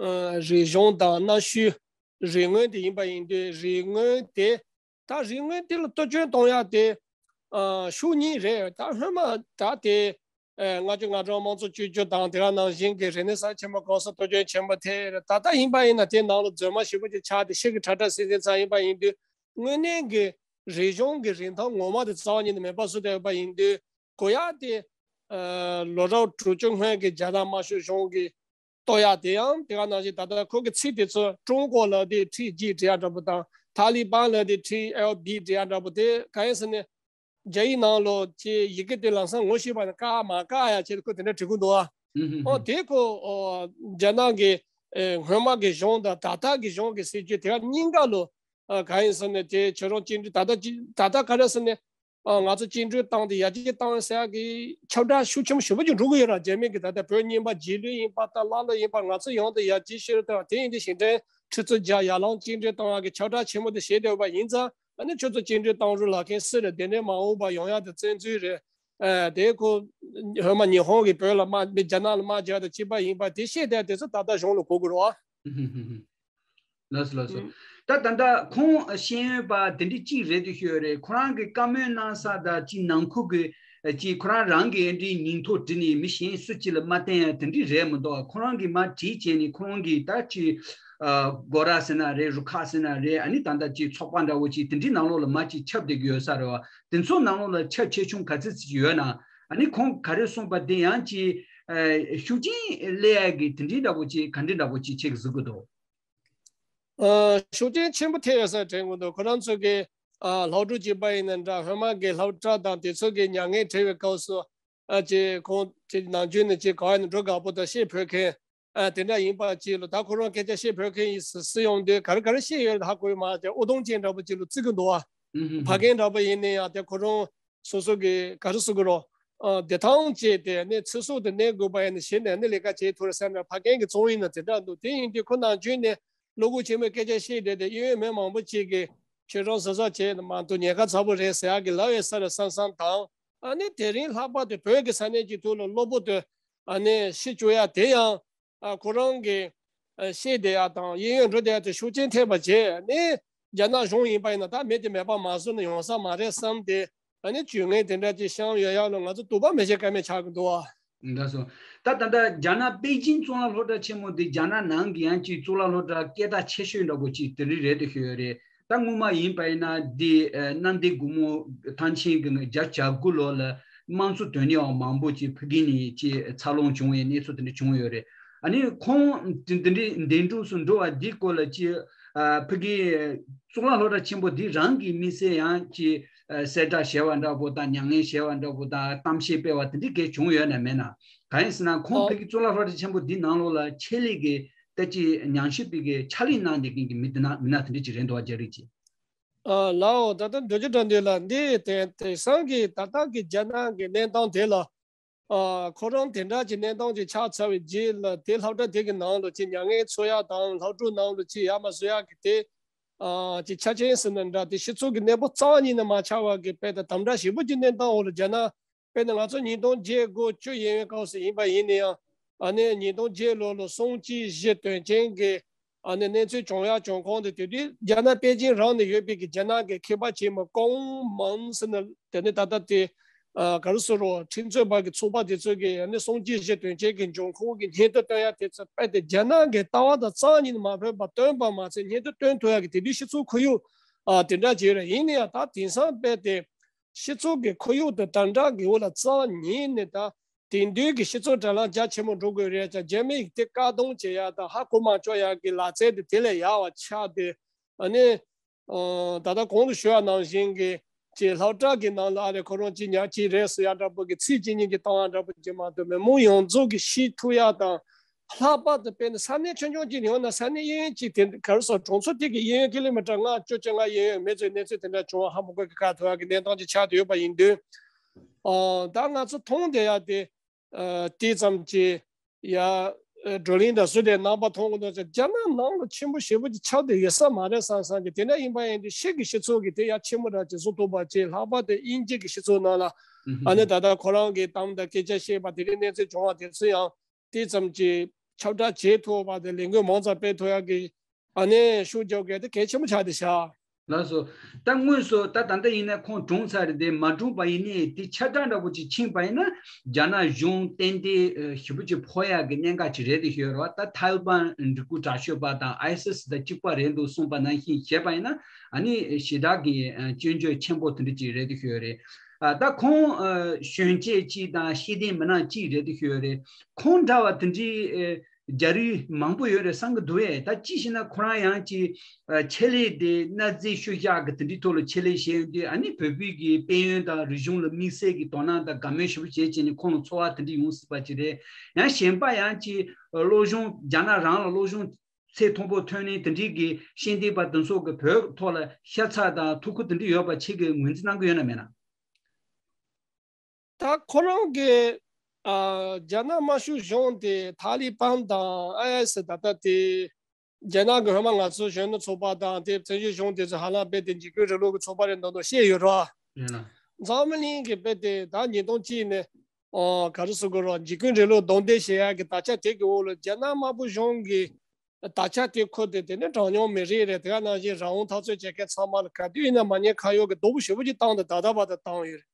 ཨ། རིག་གཞུང་དང་གནའ་ཤུལ་རིག་དངོས་དེ་ཡིན་པ་ཡིན་དུས། རིག་དངོས་དེ། ད་རིག་དངོས་དེ་ལ་གཏོར་སྐྱོན་གཏོང་ཡ་དེ། ཨ། ཤུགས་གཉིས་རེད། ད་སྔོན་མ་ད་དེ། ཨ། ལྔ་བཅུ་ང་གྲངས་དམངས་གཙོ་བཅོས་བསྒྱུར་དང་དེ་ག་ནང་བཞིན་གྱི་རིག་གནས་གསར་ཆེན་མོ་གོང་ས་གཏོར་སྐྱོན་ཆེན་པོ་དེ་རེད། ད་ལྟ་ཡིན་པ་ཡིན་ན་དེ་ནང་ལ་རྫུན་མ་ཞེ་པོ་ཅིག་ཆགས་ཏེ་ཤི་གི་ཁྲ་ཁྲ་སིང་སིང་ཚང་ཡིན་པ་ཡིན་དུས། དངོས་གནས་ཀྱི་རིག་གཞུང་གི་རིན་ཐང་ངོ་མ་དེ་རྩ་བ་ཉིད་ནས་མེད་པ་བཟོ་བསྡད་ཡོད་པ་ཡིན་དུས། གོ་ཡ་དེ། ཨ། ལོ་རབས་དྲུག་ཅུ་སྔོན་གྱི་རྒྱ་ནག་དམར་ཤོག་གཞུང་གི་གཏོར་ཡ་དེ་ཡང་དེ་ག་ནང་བཞིན་ད་ལྟ་ཁོ་གི་ཚིག་དེ་ཚོ། ཀྲུང་གོ་ལབ་དེ་ཁྲི་ཇི་བྲི་ཡ་འདྲ་པོ་དང་། ཐ་ལི་པན་ལབ་དེ་ཁྲི་ཨེལ་བི་བྲི་ཡ་འདྲ་པོ་དེ་གང་ཡིན་ཟེར་ན། རྒྱ་ཡིག་ནང་ལོ་ཅེས་ཡི་གེ་དེ་ལམ་སང་ངོ་ཤེས་པ་ནི་ཀ་མ་ཀ་ཡ་བྱས་ཏེ་ཁོ་དེ་འདྲ་བྲི་གི་འདུག་ཨ། ཨོ་དེ་ཁོ། ཨོ། རྒྱ་ནག་གི། ཨེ། སྔོན་མ་གི་གཞུང་དང་ད་ལྟ་གི་གཞུང་གི་སྲིད་བྱུས་དེ་ག་གཉིས་ཀ་ལོ། ཨ། གང་ཡིན་ཟེར་ན་དེ་ཁྱོད་རང་བཅིངས་འགྲོལ་ད་ལྟ་ཅི་ད་ལྟ་ག་རེ་ཟེར་ན། ཨ། ང་ཚོ་བཅིངས་འགྲོལ་བཏང་སྟེ་ཡར་རྒྱས་བཏང་ཟེར་ཡ་གི་ཁྱབ་བསྒྲགས་ཤུགས་ཆེན་པོ་ཞེ་པོ་ཅིག་འགྲོ་གི་ཡོད་ར། རྒྱ་མི་གི་ད་ལྟ་བོད་རྙིང་པ་རྗེས་ལུས་ཡིན་པ་དང་ཀླ་ཀློ་ཡིན་པ། ང་ཚོ་ཡང་དུ་ཡར་རྒྱས་ཤོར་དང་། དེ་ཡིན་དུས་ཞིང་བྲན་ཁྲི་ཚོ་བརྒྱ་ཡར་ལངས་བཅིངས་འགྲོལ་བཏང་ཡ་གི་ཁྱབ་བསྒྲགས་ཆེན་པོ་དེ་བྱས་བསྡད་ཡོད་པ་ཡིན་ཙང་། ཨ་ནི་ཁྱོད་ཚོ་བཅིངས་འགྲོལ་བཏང་རུ་ལག་ཁེལ་སུ་རེད། དེ་ནས་མ་འོངས་པ་ཡོང་ཡ་དེ་བཙན་འཛུལ་རེད། ཨ། དེ་ཁོ་སྔོན་མ་ཉི་ཧོང་གིས་བོད་ལ་དམག་མི་རྒྱ་ནག་ལ་དམག་རྒྱག་དང་གཅིག་པ་ཡིན་པ་དེ་བཤད་བསྡད་དེ་ཚོ་ད་ལྟ་གཞུང་ལ་གོ་དགོས་རེད་བ། ལགས་སོ་ལགས་སོ། ཨུ། ད་ད་ལྟ་ཁོང་ཤེས་ཡོན་པ་དེ་འདྲའི་གཅིག་རེད་དུ་ཤོད་རེད། ཁོ་རང་གི་བཀའ་མོལ་གནང་ས་དང་གཅིག་ནང་ཁུལ་གྱི་གཅིག་ཁོ་རང་རང་གི་ཨེ་འདྲའི་སྙིང་ཐོ་བྲིས་ནས་མི་གཞན་སུ་གཅིག་ལ་མ་བསྟན་ཡ་དེ་འདྲའི་རེད་མི་འདུག་ཁོ་རང་གིས་མར་བྲིས་བྱས་ནས་ཁོ་རང་གིས་ད་གཅིག་ཨ། སྒོ་ར་ཟེར་ན་རེད། རུ་ཁག་ཟེར་ན་རེད། ཨ་ནི་ད་ལྟ་གཅིག་ཚོགས་པ་འདྲ་བོ་གཅིག་དེ་འདྲའི་ནང་ལོགས་ལ་མར་གཅིག་ཁྱབ་བསྡད་ཀྱི་ཡོད་ས་རེད་བ། དེ་ཚོ་ནང་ལོགས་ལ་ཁྱབ་ཆེ་ཆུང་ག་ཚོད་ཅིག་ཡོད་ན། ཨ་ནི་ཁོང་ག་རེ་གསུངས་པ་དེ་ཡང་གཅིག་ཨ། ཤུགས་རྐྱེན་སླེབས་ཡ་གི་དེ་འདྲའི་འདྲ་བོ་ཅིག་ག་འདྲའི་འདྲ་བོ་ཅིག་ཁྱེད་ཀྱིས་གཟིགས་ཀྱི་འདུག་ཨ། ཤུགས་རྐྱེན་ཆེན་པོ་ཐེབས་ཡོད་ས་དྲན་གྱི་འདུག་ཁོ་རང་ཚོ་གི། ཨ། སློབ་ཕྲུག་ཅིག་པ་ཡིན་ན་འདྲ། སྔོན་མ་གི་སློབ་གྲྭ་དང་དེ་ཚོ་གི་མྱ་ངན་བྲལ་བའི་སྐབས་སུ། ཨ། ཅེ་ཁོང་ཅེ་ནམ་རྒྱུན་ནས་ཅེ་ག་བ་ནས་འགྲོ་དགའ་པོ་དང་གཤེ་ཕོད་མཁན། ཨ། དེ་འདྲ་ཡིན་པ་ཅིག་ལ་ད་ཁོ་རང་སྐད་ཆ་བཤད་ཕོད་མཁན་ཡིན་སྲིད་སྲིད་ཡོང་དུས་ག་རེ་ག་རེ་བཤད་ཡོད་ཧ་གོ་ཡོད་མ་རེད། དེ་ཨུ་དུམ་ཅན་འདྲ་པོ་ཅིག་ལ་བརྩི་གི་འདུག་བ། ཕ་རྒན་འདྲ་པོ་ཡིན་ན་ཡང་དེ་ཁོ་རང་སོ་སོ་གི་ག་རེ་ཟེར་དགོས་རོ། ཨ། བདེ་ཐང་བཅས་ཏེ་ནི་ཚེ་སྲོག་དེ་གནས་དགོས་པ་ཡིན་ན་གཞི་ནས་ནི་ལས་ཀ་བྱེད་ཐུབ་རེད་ཟེར་ན་ཕ་རྒན་གྱི་རྩོམ་ཡིན་ན་དེ་འདྲ་འདུག་དེ་ཡིན་དུས་ཁོ་ནམ་རྒྱུན་ནས་བློ་ཁོག་ཆེན་པོས་སྐད་ཆ་བཤད་བསྡད་དེ་གཡས་གཡོན་མི་མང་པོ་ཅིག་གིས་ཁྱོད་རང་བཟོ་ས་བྱས་ན་མ་གཏོགས་ཉེན་ཁ་ཚ་པོ་རེད་ཟེར་ཡག་གི་ལབ་ཡོད་ས་རེད་བསམ་བསམ་དང་། ཨ་ནི་དེ་རིང་ལྷག་པར་དུ་བོད་ཀྱི་ས་གནས་ཀྱི་ཐོག་ལ་གློ་བུར་དུ་ཨ་ནི་ཤི་བཅུག་ཡ་དེ་ཡང་། ཨ། ཁོ་རང་གིས་ཨ་བཤད་བསྡད་ཡ་དང་གཡས་གཡོན་འགྲོ་བསྡད་ཡ་དེ་ཤུགས་རྐྱེན་ཐེབས་པ་བྱས་ནས་རྒྱ་ནག་གཞུང་ཡིན་པ་ཡིན་ན་ད་མི་དེ་མེད་པ་མ་བཟོས་ན་ཡོང་ས་མ་རེད་བསམ་སྟེ། ཨ་ནི་ཇུས་ངན་དེ་འདྲ་ཅིག་བཤམས་ཡོད་ཡག་ལ་ང་ཚོ་དོགས་པ་མི་བྱེད་ཀ་མེད་ཆགས་ཀྱི་འདུག་ཨ། ལགས་སོ། ད་ད་ལྟ་རྒྱ་ནག་པེ་ཅིང་གཙུག་ལག་སློབ་གྲྭ་ཆེན་མོ་འདི་རྒྱ་ནག་ནང་གི་ཡང་ཅིག་གཙུག་ལག་སློབ་གྲྭ་སྐད་གྲགས་ཆེ་ཤོས་འདྲ་པོ་ཅིག་དེ་རིང་རེད་དེ་ཤོད་ཡོད་རེད། ད་སྔོན་མ་ཡིན་པ་ཡིན་ན་འདི་ཨ་གནམ་བདེ་སྒོ་མོ་ཐང་ཆེན་གྱི་བརྒྱ་ཆ་དགུ་ལོ་ལ་དམངས་གཙོ་དོན་གཉེར་བ་མང་པོ་ཅིག་ཕ་གི་ནས་ཅིག་འཚར་ལོངས་བྱུང་བའི་གནས་ཚུལ་དེ་འདྲ་བྱུང་ཡོད་རེད། ཨ་ནི་ཁོང་དེ་འདི་འདྲའི་འདེམས་སྒྲུག་སུ་འགྲོ་བ་འདི་སྐོར་ལ་ཅིག་ཨ་ཕ་གི་གཙུག་ལག་སློབ་གྲྭ་ཆེན་པོ་འདི་རང་གི་དམིགས་བསལ་ཡང་ཅིག་ཨ་གསལ་བསྒྲགས་བྱས་པ་འདྲ་པོ་དང་མྱ་ངན་བྱས་པ་འདྲ་པོ་དང་གཏམ་བཤད་སྤེལ་བ་དེ་འདྲའི་གས་བྱུང་ཡོད་ན་མེད་ན། གང་ཡིན་ཟེར་ན་ཁོང་ཨོ། ཕ་གི་གཙུག་ལག་སློབ་གྲྭ་ཆེན་པོ་འདི་ནང་ལོགས་ལ་ཆེད་ལས་ཀྱི་ད་ཅིག་ཉམས་ཞིབ་པའི་གི་ཕྱག་ལས་གནང་བསྡད་མཁན་གྱི་མི་དེ་ན་མི་སྣ་དེ་འདྲ་ཅིག་རེད་འདུག་བ། རྒྱ་རིགས་ཀྱི། ཨ་ལའོ། ད་ལྟ་འགྲོ་རྒྱུ་འགྲོ་འདོད་ལ་འདི་དེང་དེང་སང་གི་ད་ལྟ་གི་རྒྱ་ནག་གི་གནས་སྟངས་དེ་ལ། ཨ་ཁོ་རང་དེ་འདྲ་གྱི་གནས་སྟངས་ཅིག་ཆགས་ཚར་བའི་རྗེས་ལ་དེ་སློབ་གྲྭ་དེ་གི་ནང་ལ་ཅིག་མྱ་ངན་འཚོ་ཡག་དང་སློབ་ཕྲུག་ནང་ལ་ཅིག་ཡ་མ་བཟོ་ཡག་གི་དེ་ཨ་ཅིག་ཆ་རྐྱེན་ཟེར་ན་འདྲ་དེ་སྤྱི་ཚོགས་ཀྱི་གནས་བབ་རྩ་བ་ཉིད་ནས་མ་ཆགས་པ་གི་དཔེ་དང་དམ་དྲག་ཞེ་པོ་ཅིག་གནས་སྟངས་འོག་ལ་རྒྱ་ནག་དཔེར་ན་ང་ཚོ་ཉིས་སྟོང་བརྒྱད་དགུ་བཅུ་ཡན་ཡོལ་སྐབས་སུ་ཡིན་པ་ཡིན་ན་ཡང་ཨ་ནི་ཉིས་སྟོང་བརྒྱད་ལོ་ལ་གསུམ་གཅིག་བཞི་དོན་རྐྱེན་གྱི་ཨ་ནི་གནས་ཚུལ་བྱུང་ཡག་བྱུང་ཁུངས་དེ་དེ་དུས་རྒྱ་ནག་པེ་ཅིང་རང་ནས་ཡོད་པའི་གི་རྒྱ་ནག་གི་མཁས་པ་ཆེན་མོ་ཀོང་མང་ཟེར་ན་དེ་ནི་ད་ལྟ་དེ་ཨ་ག་རེ་ཟེར་རོ་ཁྲིམས་རྩོད་པ་གི་ཚོགས་པ་དེ་ཚོ་གི་ཨ་ནི་གསུམ་གཅིག་བཞི་དོན་རྐྱེན་གྱི་འབྱུང་ཁུངས་ཀྱི་སྙན་ཐོ་བཏོན་ཡག་དེ་ཚོ་དཔེ་དེ་རྒྱ་ནག་གི་ལྟ་བ་དང་རྩ་བ་ཉིད་ནས་མ་ཕོད་པ་སྟོན་པ་མ་ཚད་སྙན་ཐོ་བཏོན་ཐུབ་ཡག་གི་དེ་དུས་སྤྱི་ཚོགས་ཁོར་ཡུག་ཨ་དེ་འདྲ་བྱས་རེད། ཡིན་ན་ཡང་ད་དེང་སང་དཔེ་དེ། སྤྱི་ཚོགས་ཀྱི་ཁོར་ཡུག་དང་དྲ་གྲགས་ཀྱི་འོག་ལ་རྩ་བ་ཉིད་ནས་ད་དེང་དུས་ཀྱི་སྤྱི་ཚོགས་དྲ་ལམ་རྒྱ་ཆེན་མོ་འགྲོ་དགོས་རེད་ཀྱང་རྒྱ་མི་ཡིས་དེ་བཀག་སྡོམ་བྱེད་ཡག་དང་ཧ་གོ་མ་ཆོག་ཡག་གི་ལག་རྩལ་དེ་དེ་ལས་ཡག་པ་ཆགས་ཏེ་ཨ་ནི་ཨ་ད་ལྟ་གོང་དུ་ཞུ་བ་ནང་བཞིན་གྱི་ཀྱི་སློབ་གྲྭ་གི་ནང་ལ་ཨ་རེ་ཁོ་རང་ཅི་ཉག་ཅི་རེད་ཟེར་ཡག་འདྲ་པོ་གི་ཚིག་གཅིག་གཉིས་ཀྱི་བཏང་བ་འདྲ་པོ་ཅིག་མ་གཏོགས་མི་མང་ཡོངས་རྫོགས་ཀྱིས་ཤེས་ཐུབ་ཡག་དང་། ལྷག་པར་དུ་དཔེར་ན་ས་གནས་ཆུང་ཆུང་ཅིག་ཡོང་ན་ས་གནས་གཡས་གཡོན་ཅིག་དེ་ག་རེ་ཟེར་གྲོང་ཚོ་དེ་གི་གཡས་གཡོན་ཀི་ལོ་མི་ཊར་ལྔ་བཅུ་བཅོ་ལྔ་གཡས་གཡོན་མི་ཚོའི་གནས་ཚུལ་དེ་འདྲ་བྱུང་བ་ཧ་མ་གོ་གི་ཁ་ཐུག་ཡག་གི་གནས་སྟངས་ཅིག་ཆགས་བསྡད་ཡོད་པ་ཡིན་དུས། ཨ་ད་ང་ཚོ་མཐོང་བསྡད་ཡག་དེ་ཨ་དེ་ཙམ་གྱི་ཡ་ཨ་བགྲོ་གླེང་དང་ཟུར་དེ་རྣམ་པ་མཐོང་གི་འདུག་ཅེ་རྒྱ་ནག་ནང་ལ་ཆེན་པོ་ཞེ་པོ་ཅིག་ཆགས་བསྡད་ཡོད་ས་མ་རེད་བསམ་བསམ་གི། དེ་འདྲ་ཡིན་པ་ཡིན་དུས་ཕྱི་གི་སྤྱི་ཚོགས་ཀྱི་དེ་ཡ་ཆེན་པོ་འདྲ་ཅིག་བཟོ་ཐུབ་པ་ཅིག་ལྷག་པར་དུ་དབྱིན་ཇི་གི་སྤྱི་ཚོགས་ནང་ལ་ཨ་ནི་ད་ལྟ་ཁོ་རང་གི་གཏམ་དང་སྐད་ཆ་བཤད་པ་དེ་རིང་གནས་ཚུལ་བྱུང་བ་དེ་ཚོ་ཡང་། དེ་ཙམ་གྱིས་ཁྱབ་བསྒྲགས་བྱེད་ཐུབ་པ་དང་ལས་འགུལ་མང་ཙམ་སྤེལ་ཐུབ་ཡག་གི་ཨ་ནི་ཤུགས་རྒྱག་དགོས་དེ་གལ་ཆེན་པོ་ཆགས་བསྡད་ཤག་ལགས་སོ། ད་དངོས་སུ་ད་ད་ལྟ་ཡིན་ན་ཁོང་གྲོངས་ཚར་རེད་དེ་མ་གྲོངས་པ་ཡིན་ནའི་དེ་ཆ་འདྲ་འདྲ་པོ་ཅིག་ཕྱིན་པ་ཡིན་ན་རྒྱ་ནག་གཞུང་ཏན་ཏན་ཞེ་པོ་ཅིག་ཕོག་ཡག་གི་གནད་འགག་ཅིག་རེད་དེ་ཤོད་རོགས། ད་ཐཱ་ལི་བན་འབྲུག་སྐུ་དྲག་ཤོས་པ་དང་ཨའི་སི་ཨེས་དང་གཅིག་པ་རེད་འདུག་གསུངས་པ་ནང་བཞིན་བྱས་པ་ཡིན་ན་ཨ་ནི་ཞེ་དྲག་གི་སྐྱོན་བརྗོད་ཆེན་པོ་དེ་འདྲ་ཅིག་རེད་དེ་ཤོད་རེད། ཨ་ད་ཁོང་ཨ་གཞོན་སྐྱེས་གཅིག་དང་ཤེས་ལྡན་མི་སྣ་གཅིག་རེད་དེ་ཤོད་རེད། ཁོང་འདྲ་བ་དེ་འདྲའི་ཨ་རྒྱ་རིགས་མང་པོ་ཡོད་རེད་བསམ་གི་འདུག་ཨེ། ད་ཅི་ཞེ་ན་ཁོ་རང་ཡང་ཅིག་ཨ་ཆེད་ལས་དེ་གནའ་རྫས་ཤུལ་བཞག་གི་དེ་འདྲའི་ཐོག་ལ་ཆེད་ལས་བྱས་ཡོང་དུས་ཨ་ནི་བོད་པའི་གི་དཔལ་ཡོན་དང་རིག་གཞུང་ལ་དམིགས་བསལ་གྱི་དོ་སྣང་དང་དགའ་མོས་ཞེ་པོ་བྱས་བྱས་ནས་ཁོང་ལ་ཚོར་བ་དེ་འདྲ་ཡོང་སྲིད་པ་ཅིག་རེད། ཡང་གཞན་པ་ཡང་ཅིག་སློབ་སྦྱོང་རྒྱ་ནག་རང་ལ་སློབ་སྦྱོང་ཚད་མཐོན་པོ་ཐོན་ནས་དེ་འདྲའི་གི་ཤེས་ལྡན་པ་དེ་ཚོ་གི་བོད་ཐོག་ལ་ཤ་ཚ་དང་ཐུགས་ཁུར་དེ་འདྲ་ཡོད་པ་ཁྱེད་ཀྱིས་ངོས་འཛིན་གནང་གི་ཡོད་ན་མེད་ན། ད་ཁོ་རང་གི་ཨ་རྒྱ་ནག་དམར་ཤོག་གཞུང་དེ་ཐ་ལི་པན་དང་ཨའི་ཨེ་སི་ད་ལྟ་དེ་རྒྱ་ནག་གི་སྔོན་མ་ང་ཚོ་གཞོན་ནུ་ཚོགས་པ་དང་དེ་བཙན་བྱོལ་གཞུང་དེ་ཚོ་ཧ་ལམ་རྦད་དེ་འཇིགས་སྐུལ་རིང་ལུགས་ཀྱི་ཚོགས་པ་རེད་མདོག་མདོག་བཤད་ཡོད་རེད་བ། ཡིན་ན། འཛམ་བུ་གླིང་གི་རྦད་དེ་ད་ཉིས་སྟོང་གཅིག་ནས་ཨོ་ག་རེ་ཟེར་དགོས་རེད་བ། འཇིགས་སྐུལ་རིང་ལུགས་གདོང་དེད་བྱེད་ཡག་གི་དར་ཆ་དེ་གི་འོག་ལ་རྒྱ་ནག་དམར་པོ་གཞུང་གི་དར་ཆ་དེ་ཁུར་ཏེ་དེ་ནི་གྲངས་ཉུང་མི་རིགས་རེད། དེ་ག་ནང་བཞིན་རང་དབང་འཐབ་རྩོད་བྱེད་མཁན་ཚང་མ་ལ་ག་དུས་ཡིན་ན་མ་ཉེས་ཁ་གཡོག་གི་སྡུག་པོ་ཞེ་པོ་ཅིག་བཏང་དང་ད་ལྟ་བར་དུ་བཏང་ཡོད་རེད།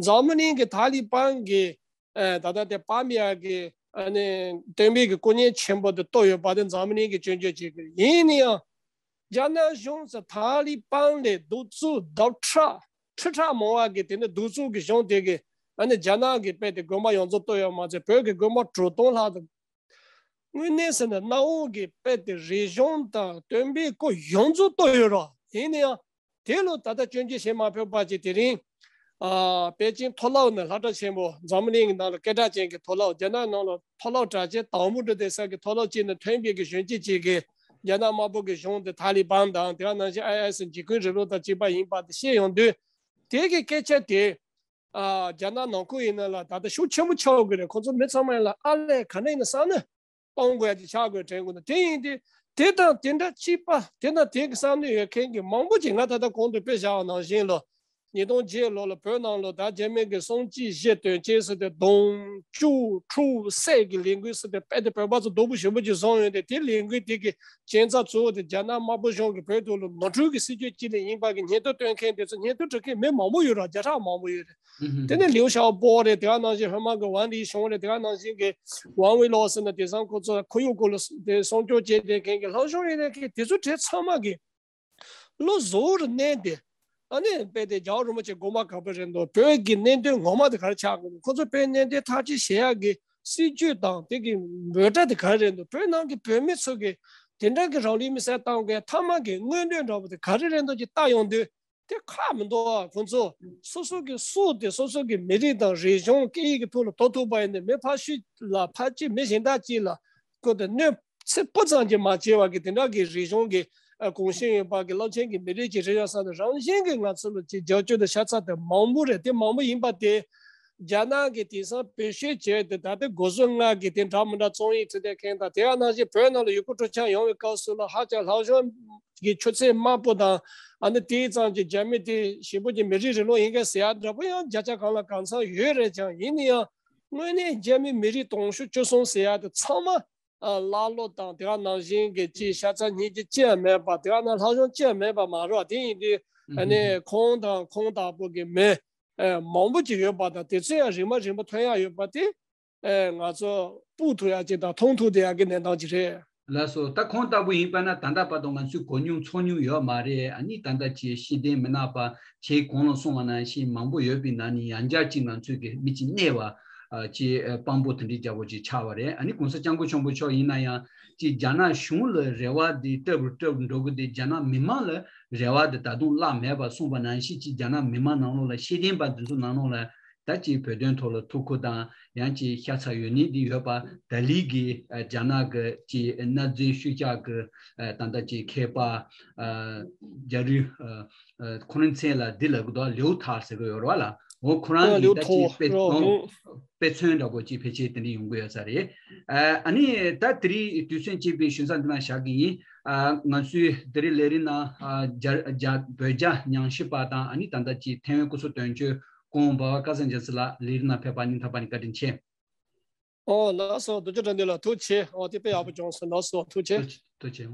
འཛམ་བུ་གླིང་གི་ཐ་ལི་པན་གི་ཨ་ད་ལྟ་དེ་པཱ་མི་ཡ་གི་ཨ་ནི་སྟོན་པའི་གི་སྐུ་བརྙན་ཆེན་པོ་དེ་གཏོར་ཡོད་པ་དེ་འཛམ་བུ་གླིང་གི་སྐྱོན་བརྗོད་བྱེད་ཀྱི་རེད། ཡིན་ན་ཡང་རྒྱ་ནག་གཞུང་ཚོ་ཐ་ལི་པན་ལས་གདུག་རྩུབ་ཟླ་ཁྲག་ཁྲི་ཕྲག་མང་བ་གི་དེ་ནི་གདུག་རྩུབ་གི་གཞུང་དེ་གི་ཨ་ནི་རྒྱ་ནག་གི་དཔེ་དེ་དགོན་པ་ཡོངས་རྫོགས་གཏོར་ཡོད་མ་ཚད་བོད་ཀྱི་དགོན་པ་དྲུག་སྟོང་ལྷག་དང་། དངོས་གནས་ཟེར་ན་གནའ་བོ་གི་དཔེ་དེ་རིག་གཞུང་དང་སྟོན་པའི་སྐུ་ཡོངས་རྫོགས་གཏོར་ཡོད་རེད། ཡིན་ན་ཡང་དེ་ལོ་ད་ལྟ་སྐྱོན་བརྗོད་བྱེད་མ་ཕོད་པ་ཅིག་དེ་རིང་ཨ་པེ་ཅིང་མཐོ་སློབ་ནི་སློབ་གྲྭ་ཆེན་པོ་འཛམ་བུ་གླིང་གི་ནང་ལ་སྐད་གྲགས་ཅན་གྱི་མཐོ་སློབ་རྒྱ་ནག་ནང་ལ་མཐོ་སློབ་གྲགས་ཅན་དང་པོ་འགྲོ་བསྡད་ས་གི་མཐོ་སློབ་ཅིག་ནས་ཐོན་པའི་གི་གཞོན་སྐྱེས་ཅིག་གིས་རྒྱ་ནག་དམར་པོ་གི་གཞུང་དེ་ཐ་ལི་པན་དང་དེ་ག་ནང་བཞིན་ཨའི་ཨེ་སི་འཇིགས་སྐུལ་རིང་ལུགས་དང་བཅས་པ་ཡིན་པ་དེ་བཤད་ཡོང་དུས་དེ་གི་སྐད་ཆ་དེ། ཨ་རྒྱ་ནག་ནང་ཁུལ་ཡིན་ན་ལ་ད་ལྟ་ཤུགས་ཆེན་པོ་ཆགས་དགོས་རེད། ཁོང་ཚོ་མི་ཚང་མ་ཡིན་ལ་ཨ་ལས་ག་ནས་ཡིན་ན་བསམ་ནས་གཏོང་དགོས་ཡ་ཅིག་ཆགས་དགོས་དྲན་དགོས་འདུག་དེ་ཡིན་དུས་དེ་དང་དེ་འདྲ་གཅིག་པ་དེ་དང་དེ་གི་བསམ་ནས་ཡོད་མཁན་གྱི་མང་པོ་ཅིག་ང་ད་ལྟ་གོང་དུ་དཔེ་བཞག་པ་ནང་བཞིན་ལོ། ཉིས་སྟོང་བརྒྱད་ལོ་ལ་བོད་ནང་ལ་ད་རྒྱ་མི་གི་གསུམ་གཅིག་བཞི་དོན་གཅིག་ཟེར་ཏེ་གདོང་བཅུ་དྲུག་སད་ཀྱི་ལས་འགུལ་ཟེར་ཏེ་དཔེ་དེ་བོད་པ་ཚོ་སྡུག་པོ་ཞེ་པོ་ཅིག་བཟོ་ཡོད་དེ། དེ་ལས་འགུལ་དེ་གི་རྐྱེན་རྩ་གཙོ་བོ་དེ་རྒྱ་ནག་དམར་པོ་གཞུང་གིས་བོད་དུ་ལ་ནོར་འཁྲུལ་གྱི་སྲིད་ཇུས་གཅིག་ལས་ཡིན་པ་གི་ཉེས་འདོན་སྟོན་མཁན་དེ་ཚོ་ཉེས་འདོན་འབྲི་མཁན་མི་མང་པོ་ཡོད་ར། བརྒྱ་ཕྲག་མང་པོ་ཡོད་རེད། དེ་ནས་ལིའུ་ཞའོ་པོ་རེད། དེ་ག་ནང་བཞིན་ཧོ་མ་གི་ཝང་ལི་ཞང་རེད། དེ་ག་ནང་བཞིན་གི་ཝང་ཝེ་ལོ་ཟེར་ན་དེང་སང་ཁོ་ཚོ་ཁོར་ཡུག་སྐོར་ལ་དེ་སྲུང་སྐྱོབ་བྱེད་བསྡད་མཁན་གི་ལྷག་ཞུང་ཡིན་ནའི་གི་དེ་ཚོ་གྲས་ཚང་མ་གི་བློ་གཟུ་བོར་གནས་ཏེ། ཨ་ནི་དཔེ་དེ་རྒྱལ་བ་རིན་པོ་ཆེ་དགོངས་པ་དགའ་པོ་རེད་འདུག་བོད་ཀྱི་གནད་དོན་ངོ་མ་དེ་ག་རེ་ཆགས་དགོས་འདུག་ཁོ་ཚོ་བོད་གནད་དོན་ཐག་གཅོད་བྱེད་ཡག་གི་སྲིད་ཇུས་དང་དེ་གི་འབོད་སྒྲ་དེ་ག་རེ་རེད་འདུག་བོད་ནང་གི་བོད་མི་ཚོ་གི་དེ་འདྲ་གི་རང་ལུས་མེར་སྲེག་བཏང་དགོས་མཐའ་མ་གི་མངོན་འདོད་འདྲ་པོ་དེ་ག་རེ་རེད་འདུག་ཅེས་བལྟ་ཡོང་དུས། དེ་ཁག་མི་འདུག་ཨ། ཁོང་ཚོ་སོ་སོ་གི་སྲོག་དེ་སོ་སོ་གི་མི་རིགས་དང་རིག་གཞུང་སྐད་ཡིག་གི་ཐོག་ལ་གཏོང་ཐུབ་པ་ཡིན་ན། མི་ཕར་ཕྱོགས་ལ་ཕར་གཅིག་མི་གཞན་དག་ཅིག་ལ་ཁོ་དེ་གནོད་འཚེ་སྤུ་ཙམ་གྱིས་མ་བྱས་པ་གི་དེ་འདྲ་གི་རིག་གཞུང་གི་ཨ་གོམས་གཤིས་ཡོད་པ་གི་རླབས་ཆེན་གྱི་མི་རིགས་ཀྱི་རེད་ཡ་བསམ་ནས། རང་བཞིན་གྱིས་ང་ཚོ་ལ་ཅིག་རྒྱབ་སྐྱོར་དང་ཤ་ཚ་དེ་མང་པོ་རེད། དེ་མང་པོ་ཡིན་པ་དེ་རྒྱ་ནག་གི་དེང་སང་བེད་སྤྱོད་བྱས་ཏེ། ད་ལྟ་སྒོ་ཟོག་ལྔ་གི་དེ་འདྲ་མི་འདྲ་རྩོམ་ཡིག་བྲིས་བསྡད་མཁན་དང་། དེ་ག་ནང་བཞིན་བོད་ནང་ལ་ཡུལ་སྐོར་སྤྲོ་འཆམ་ཡོང་བའི་སྐབས་སུ་ལ་ཧ་ཅང་ལྷག་ཞུང་གི་ཆུ་ཚད་དམའ་པོ་དང་། ཨ་ནི་དེའི་ཙམ་གྱི་རྒྱ་མི་དེ་ཞེ་པོ་ཅིག་མི་རིགས་རིང་ལུགས་ཡིན་མཁན་ཟེར་ཡ་འདྲ་པོ་ཡང་བརྒྱ་ཆ་གང་ལ་གང་འཚམ་ཡོད་རེད་ཀྱང་། ཡིན་ན་ཡང་དངོས་གནས་རྒྱ་མི་མི་རིགས་དང་ཤོས་བཅུ་གསུམ་ཟེར་ཡ་དེ་ཚང་མ་ཨ་ཀླ་ཀློ་དང་། དེ་ག་ནང་བཞིན་གྱི་ཅིག་ཤ་ཚ་སྙིང་རྗེ་ཅི་ཡང་མེད་པ། དེ་ག་ནང་ལྷག་ཞུང་ཅི་ཡང་མེད་པ་མ་རེད། དེ་ཡིན་དུས་ཨ་ནི་ཁོང་དང་ཁོང་ལྟ་བུ་གི་མི་ཨ་མང་པོ་ཅིག་ཡོད་པ་དང་། དེ་ཚོ་ཡང་རིམ་པ་རིམ་པ་ཐོན་ཡ་ཡོད་པ་དེ། ཨེ། ང་ཚོ་སྤུ་ཐུབ་ཡག་ཅིག་དང་མཐོང་ཐུབ་བསྡད་ཡག་གི་གནས་སྟངས་ཅིག་རེད། ལགས་སོ། ད་ཁོང་ལྟ་བུ་ཡིན་པ་ན་ད་ལྟ་བར་དུ་ང་ཚོས་གོ་མྱོང་ཚོར་མྱོང་ཡོད་མ་རེད། ཨ་ནི་ད་ལྟ་ཅིག་ཤེས་ལྡན་མི་ནག་པ་ཁྱེད་གོང་ལ་གསུངས་པ་ནང་བཞིན་མང་པོ་ཡོད་པའི་ནང་ནས་ཡང་བསྐྱར་ཅིག་ང་ཚོས་ཀྱི་མི་ཅིག་གནས་པ་ཨ་ཅིག་དཔང་པོ་དེ་འདྲའི་རྒྱལ་པོ་ཅིག་ཆགས་པ་རེད། ཨ་ནི་གོང་ས་སྐྱབས་མགོན་ཆེན་པོ་མཆོག་ཡིན་ན་ཡང་ཅིག་རྒྱ་ནག་གཞུང་ལ་རེ་བ་དེ་སྐྲག་རུ་སྐྲག་རུ་འགྲོ་གི་དེ། རྒྱ་ནག་མི་མང་ལ་རེ་བ་དེ་ད་དུང་བརླག་མེད་པ་གསུངས་པ་ནང་བཞིན། ཅིག་རྒྱ་ནག་མི་མང་ནང་ལོགས་ལ་ཤེས་ལྡན་པ་འདི་ཚོ་ནང་ལོགས་ལ། ད་ཅིག་བོད་དོན་ཐོག་ལ་ཐུགས་ཁུར་དང་ཡང་ཅིག་ཤ་ཚ་ཡོད་ནི་འདི་ཡོད་པ། ད་ལི་གི་ཨ་རྒྱ་ནག་གི་ཅིག་གནའ་རྫས་ཤུལ་བཞག་གི་ཨ་ད་ལྟ་ཅིག་མཁས་པ་ཨ་རྒྱ་རི་ཨ་ཨ་ཁོ་རང་མཚན་ལ་འདི་ལབ་གི་འདུག་ལིའུ་ཐར་ཟེར་གི་ཡོད་རེད་བ་ལ། འོ་ཁོ་རང་ཨ་གིས་ལིའུ་ད་ཅིག་ཐོ་དཔེ་རོ་ཨོ་ཧུང་དཔེ་མཚོན་འདྲ་པོ་ཅིག་ཕལ་ཆེར་དེ་འདྲ་ཡོང་གི་ཡོད་ས་རེད། ཨ་ཨ་ནི་ད་དེ་རིང་དུས་ཚོད་སྐྱེལ་བའི་ཞུ་ས་འདི་ན་བཞག་གི་ཡིན། ཨ་ང་ཚོའི་དེ་རིང་ལས་རིམ་ནང་ཨ་རྒྱ་རྒྱ་བོད་རྒྱ་ཉམས་ཞིབ་པ་དང་། ཨ་ནི་ད་ལྟ་ཅིག་ཐེ་ཝན་སྐུ་ཚབ་དོན་གཅོད་སྐུ་ངོ་འབའ་བ་སྐལ་བཟང་རྒྱ་མཚོ་ལགས་ལས་རིམ་ནང་ཕེབས་པ་སྙིང་ཐག་པ་ནས་བཀའ་དྲིན་ཆེ། ཨོ་ལགས་སོ། རྡོ་རྗེ་དགྲ་འདུལ་ལགས་ཐུགས་རྗེ་ཆེ། ཨོ་དེ་དཔེ་ཡག་པོ་བྱུང་སོང་། ལགས་སོ་ཐུགས་རྗེ་ཆེ། ཐུགས་རྗེ་ཆེ།